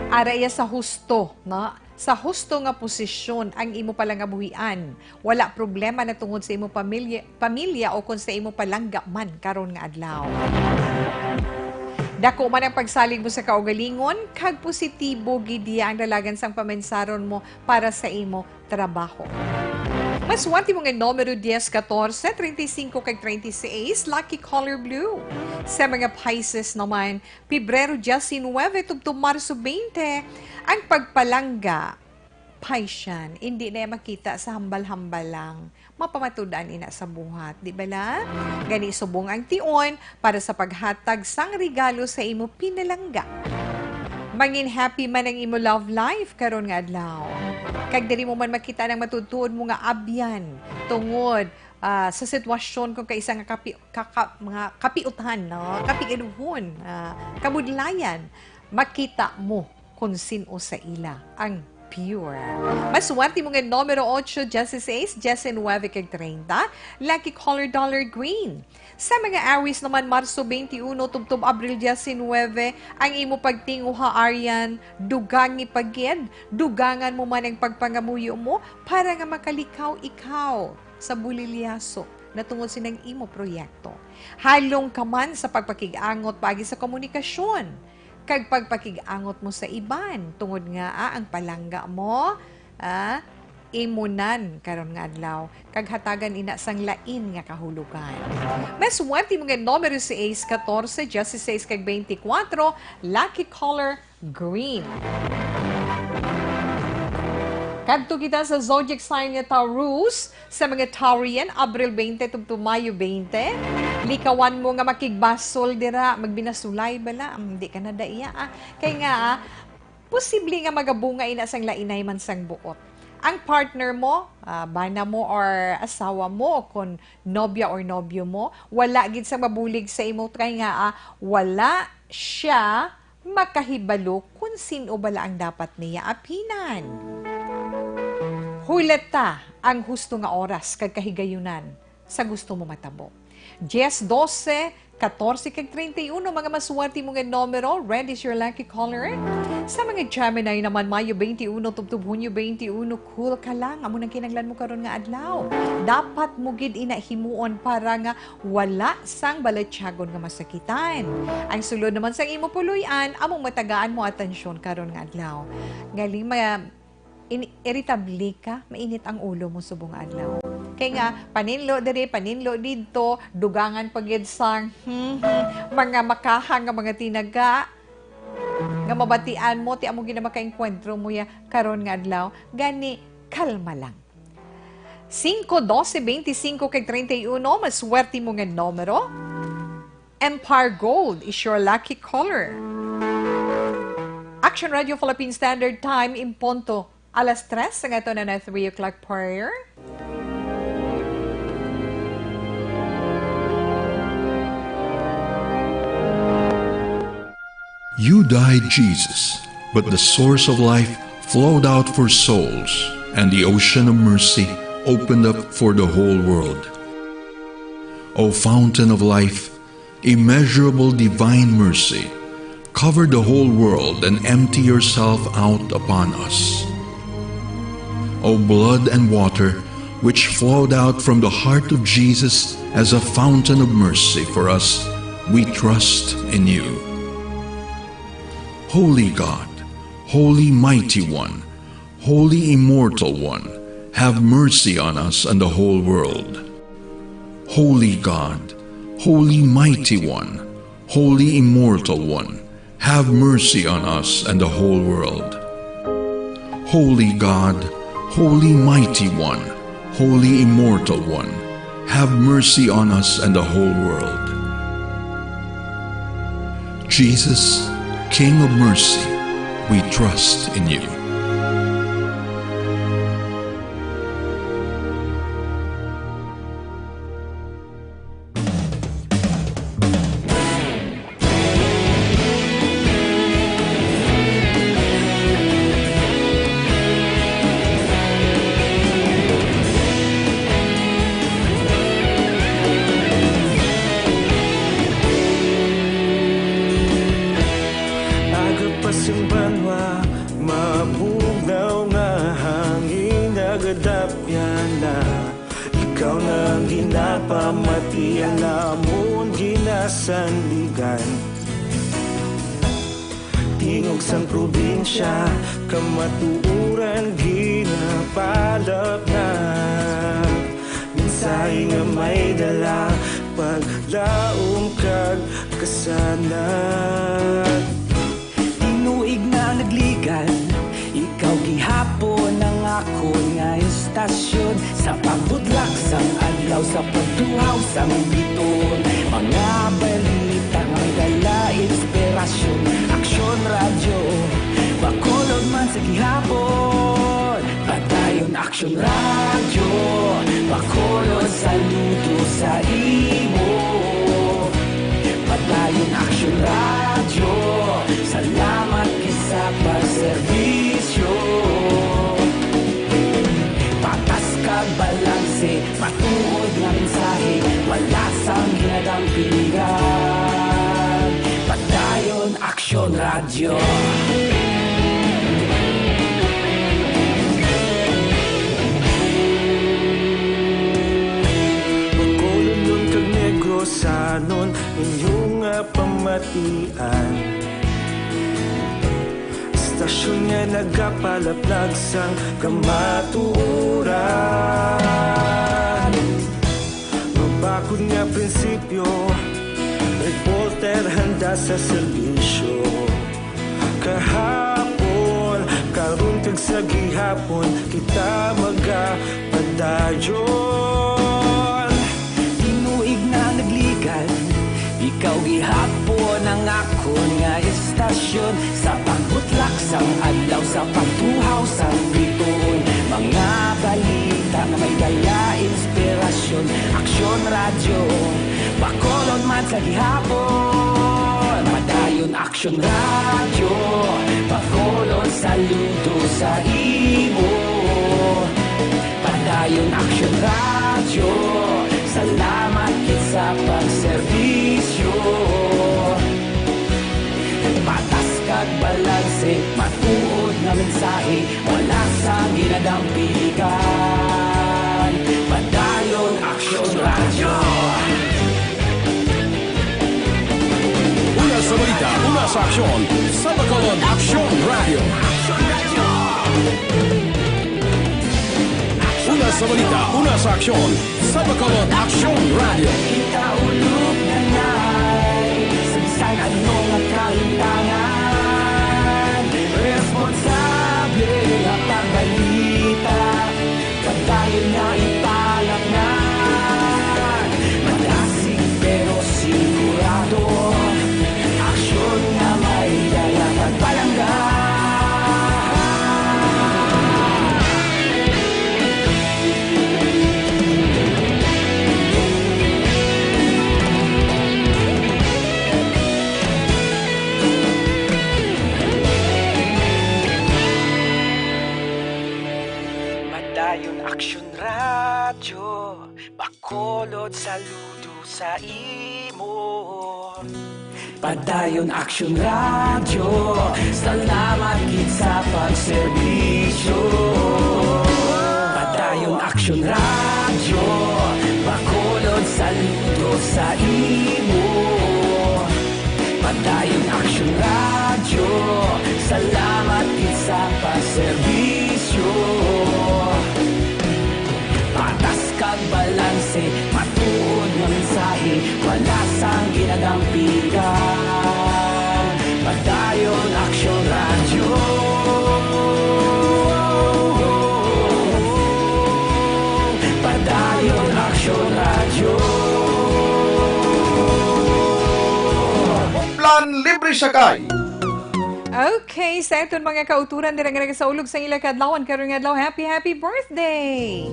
ara iya sa husto, no? Sa husto nga posisyon ang imo palangabuhian. Wala problema na tungod sa imo pamilya, pamilya o kon sa imo palangga man karon nga adlaw. Dako man ang pagsalig mo sa kaugalingon, kag positibo gid iya ang dalagan sang pamensaron mo para sa imo trabaho. Maswerte mo nga numero, dies, katorse, treinta y cinco, kag treinta y seis, lucky color blue. Sa mga Pisces naman, Pebrero diecinuebe tubtob Marso veinte, ang pagpalangga, Piscean, indi na makita sa hambal-hambal lang. Mapamatud-an ina sa buhat, di bala? Gani, subong ang tion para sa paghatag sang regalo sa imo pinalangga. Mangin happy man ang imo love life karon nga adlaw. Kag diri mo man makita ang matutuod mo nga abyan tungod, ah, sa sitwasyon kung kaisa nga kapi-, kaka-, mga kapiutan, no? Kapigaluhon, ah, kabudlayan. Makita mo kung sin-o sa ila ang Pure. Maswerte mo nga numero ocho, dieciséis, diecinuebe, kag treinta. Lucky color, dollar green. Sa mga Aries naman, Marso twenty-uno tubtob Abril diecinuebe, ang imo pagtinguha, Arian, dugangi pa gid. Dugangan mo man ang pagpangamuyo mo para nga makalikaw ikaw sa bulilyaso natungod sining imo proyekto. Halong ka man sa pagpakig-angot paagi sa komunikasyon kag pagpakig-angot mo sa iban, tungod nga, ah, ang palangga mo, ah, imunan karon nga adlaw, kag hatagan ina sang lain nga kahulogan. Maswerte mo nga numero seis, katorse, dieciséis, kag twenty-four, lucky color, green. Kadto kita sa zodiac sign nga Taurus. Sa mga Taurian, Abril twenty tubtob Mayo twenty, likawan mo nga makigbasol dira, magbinasulay bala, mm, di ka na daiya, ah. Kay nga, ah, posible nga magabunga ina sang lainay man sang buot. Ang partner mo, ah, bana mo or asawa mo, o kon nobya or nobyo mo, wala gid sa mabulig sa imo, kay nga, ah, wala siya makahibalo kon sin-o bala ang dapat niya apinan. Hulata ang husto nga oras kag kahigayunan sa gusto mo matabo. Dies, dose, katorse, kag treinta y uno, mga maswerte mo nga numero. Red is your lucky color. Sa mga Gemini naman, Mayo twenty-uno tubtob Hunyo twenty-uno, cool ka lang. Amo nang kinahanglan mo karon nga adlaw. Dapat mo gid ina himuon para nga wala sang balatyagon nga masakitan. Ang sulod naman sang imo puloy-an, among matagaan mo atensyon karon nga adlaw. Ngali ma-, in-, iritable ka, mainit ang ulo mo subong adlaw. Kay nga, paninlo diri, paninlo didto, dugangan pa gid sang, hmm, hmm, mga makahang nga mga tinaga nga mabatian mo, ti amo gid na makaengkwentro mo ya karon nga adlaw. Gani, kalma lang. Singko, dose, beintisinko, kag treinta y uno, maswerte mo nga numero. Empire Gold is your lucky color. Action Radio Philippine Standard Time, in punto alas tres, ang ato na na three o'clock prayer. You died, Jesus, but the source of life flowed out for souls, and the ocean of mercy opened up for the whole world. O fountain of life, immeasurable divine mercy, cover the whole world and empty yourself out upon us. O blood and water, which flowed out from the heart of Jesus as a fountain of mercy for us, we trust in you. Holy God, Holy Mighty One, Holy Immortal One, have mercy on us and the whole world. Holy God, Holy Mighty One, Holy Immortal One, have mercy on us and the whole world. Holy God, Holy Mighty One, Holy Immortal One, have mercy on us and the whole world. Jesus, King of mercy, we trust in you. Aga pa sing banwa, mabugnaw nga hangin, nagadapyan na. Ikaw na ang ginapamati, ang amon ginasandigan. Tingog sang probinsya, kamatuoran ginapalapnag. Mensahe nga may dala, paglaom kag kasanag. Tinuig na ang nagligan, ikaw gihapon ang akon nga istasyon. Sa pagbudlak sang adlaw, sa pagtuhaw sang biton, mga balita nga may dala inspirasyon. Aksyon Radyo, Bacolod man sa gihapon. Padayon Aksyon Radyo, Bacolod, saludo sa imo. Padayon Aksyon Radyo, salamat gid sa pagserbisyo. Tampigan, Padayon Aksyon Radyo. Bacolodnon kag Negrosanon, inyo nga pamatian. Estasyon nga nagapalaplag sang kamatuoran. Mabakod nga prinsipyo, reporter handa sa serbisyo. Kahapon, karon kag sa gihapon, kita magapadayon. Tinuig na nagligan, ikaw gihapon ang akon nga estasyon. Sa pagbutlak sang adlaw, sa pagtuhaw sang bituon, mga balita nga may dala inspirasyon. Aksyon Radyo, Bacolod man sa gihapon. Padayon Aksyon Radyo, Bacolod, saludo sa imo. Padayon Aksyon Radyo, salamat gid sa pagserbisyo. Patas kag balanse, matuod nga mensahe, wala sang ginadampigan. Padayon Aksyon Radyo. Una sa balita, una sa aksyon, sa Bacolod Aksyon Radyo. Una sa balita, una sa aksyon, sa Bacolod Aksyon Radyo. Ikaulog na ngay, sa bisan ano nga kahintangan, responsable nga pagbalita, padayon nga ipalatngan. Malasig pero sigurado, aksyon nga may dala kag palangga. Padayon Aksyon Radyo, Bacolod, saludo sa imo. Padayon Aksyon Radyo, salamat gid sa pagserbisyo. Padayon Aksyon Radyo, Bacolod, saludo sa imo. Padayon Aksyon Radyo, salamat gid sa pagserbisyo. Patas kag balanse, matuod nga mensahe, wala sang ginadampigan. Padayon Aksyon Radyo. Padayon Aksyon Radyo. Plan libre sakay. Okay, sa aton mga kauturan dira nga nagasaulog sa ila kaadlawan karon nga adlaw, happy, happy birthday!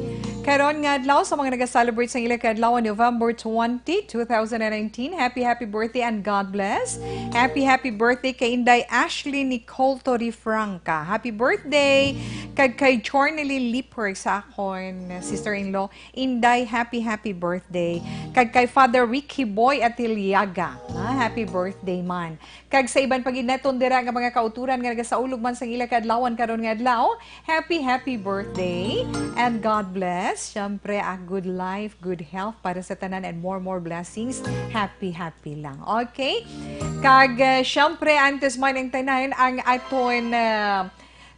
Karon nga adlaw sa mga nag-celebrate sa ila kaadlawan, November twenty, two thousand and nineteen, happy, happy birthday and God bless. Happy, happy birthday kay Inday Ashley Nicole Torifranca. Happy birthday! Kag kay Chornely Liper sa akon sister-in-law, Inday, happy, happy birthday. Kag kay Father Ricky Boy Atiliaga, ha, happy birthday man. Kag sa iban pa gid naton dira nga mga kauturan nga nagasaulog man sang ila kaadlawan karon nga adlaw, happy, happy birthday and God bless. Siyempre, a good life, good health para sa tanan and more, more blessings. Happy, happy lang. Okay? Kag, eh, siyempre, antes man ang tanan, ang aton, eh,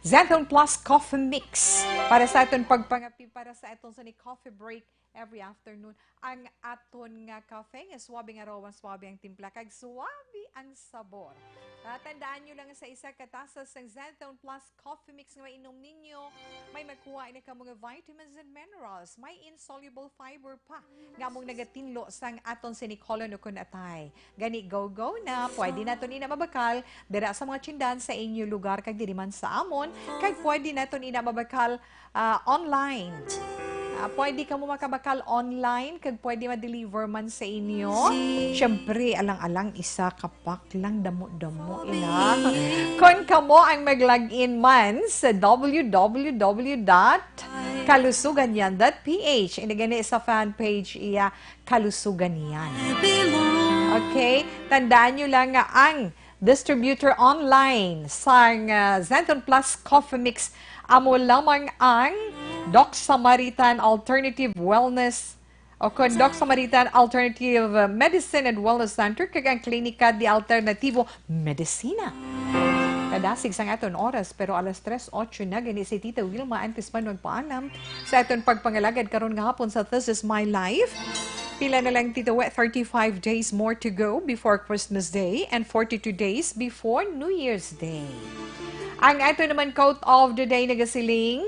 Zenthone Plus Coffee Mix para sa aton pagpangapi para sa aton sa ni coffee break every afternoon. Ang aton nga kape nga suabe nga aroma, suabe ang timpla, kag suabe ang sabor. Ah, tandaan nyo lang, sa isa ka tasa sang Zenthone Plus Coffee Mix nga mainom ninyo, may makuha na kamo nga vitamins and minerals, may insoluble fiber pa nga among nagatinlo sang aton sinikolon ukon atay. Gani, go-go na. Pwede naton ina mabakal dira sa mga tindahan sa inyo lugar kag diri man sa amon. Kag pwede naton ina mabakal, ah, online. Ah, pwede kamo makabakal online kag pwede ma-deliver man sa inyo. Siyempre, alang-alang isa ka pack lang, damo-damo ina. Kon kamo ang mag-log in man sa w w w dot Kalusugan Yan dot P H. Ini gani sa fan page iya, Kalusugan Yan. Okay? Tandaan nyo lang nga ang distributor online sang, ah, Xanthone Plus Coffee Mix amo lamang ang Doc Samaritan Alternative Wellness o kon Doc Samaritan Alternative Medicine and Wellness Center kag ang Klinika de Alternativo Medicina. Kadasig sang aton oras, pero alas tres ocho na gani si Tita Wilma. Antes man magpaalam sa aton pagpangalagad karon nga hapon sa This Is My Life, pila na lang, Tita We, thirty-five days more to go before Christmas Day and forty-two days before New Year's Day. Ang ato naman quote of the day nagasiling,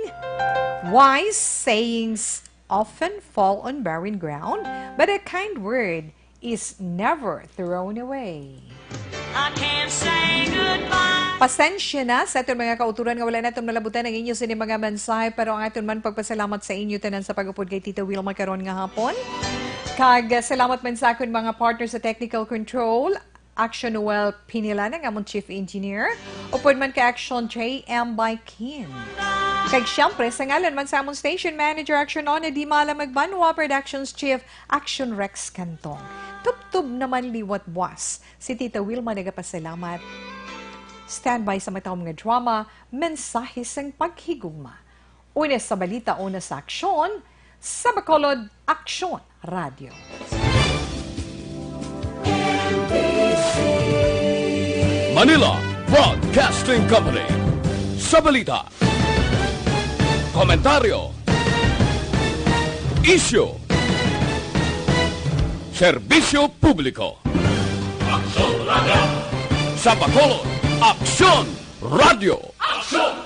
"Wise sayings often fall on barren ground, but a kind word is never thrown away." I can't say goodbye. Pasensya na sa aton mga kauturan nga wala naton malabutan ang inyo sini mga mensahe, pero ang aton man pagpasalamat sa inyo tanan sa pag-upod kay Tita Wilma karon nga hapon. Kag, ah, salamat man sa akon mga partner sa technical control, Action Noel Pinila, ang amon chief engineer, upod man kay Action J M Baikin. Kag siyempre, sa ngalan man sa amon station manager, Action Ona Di Mala Magbanwa, Productions Chief, Action Rex Cantong. Tubtob naman liwat buas, si Tita Wilma nagapasalamat. Standby sa matahom nga drama, Mensahe sang Paghigugma. Una sa balita, una sa aksyon, sa Bacolod, Aksyon Radio. Manila Broadcasting Company. Sa balita, komentaryo, isyu, serbisyo publiko. Aksyon Radio. Sa Bacolod, Aksyon Radio. Aksyon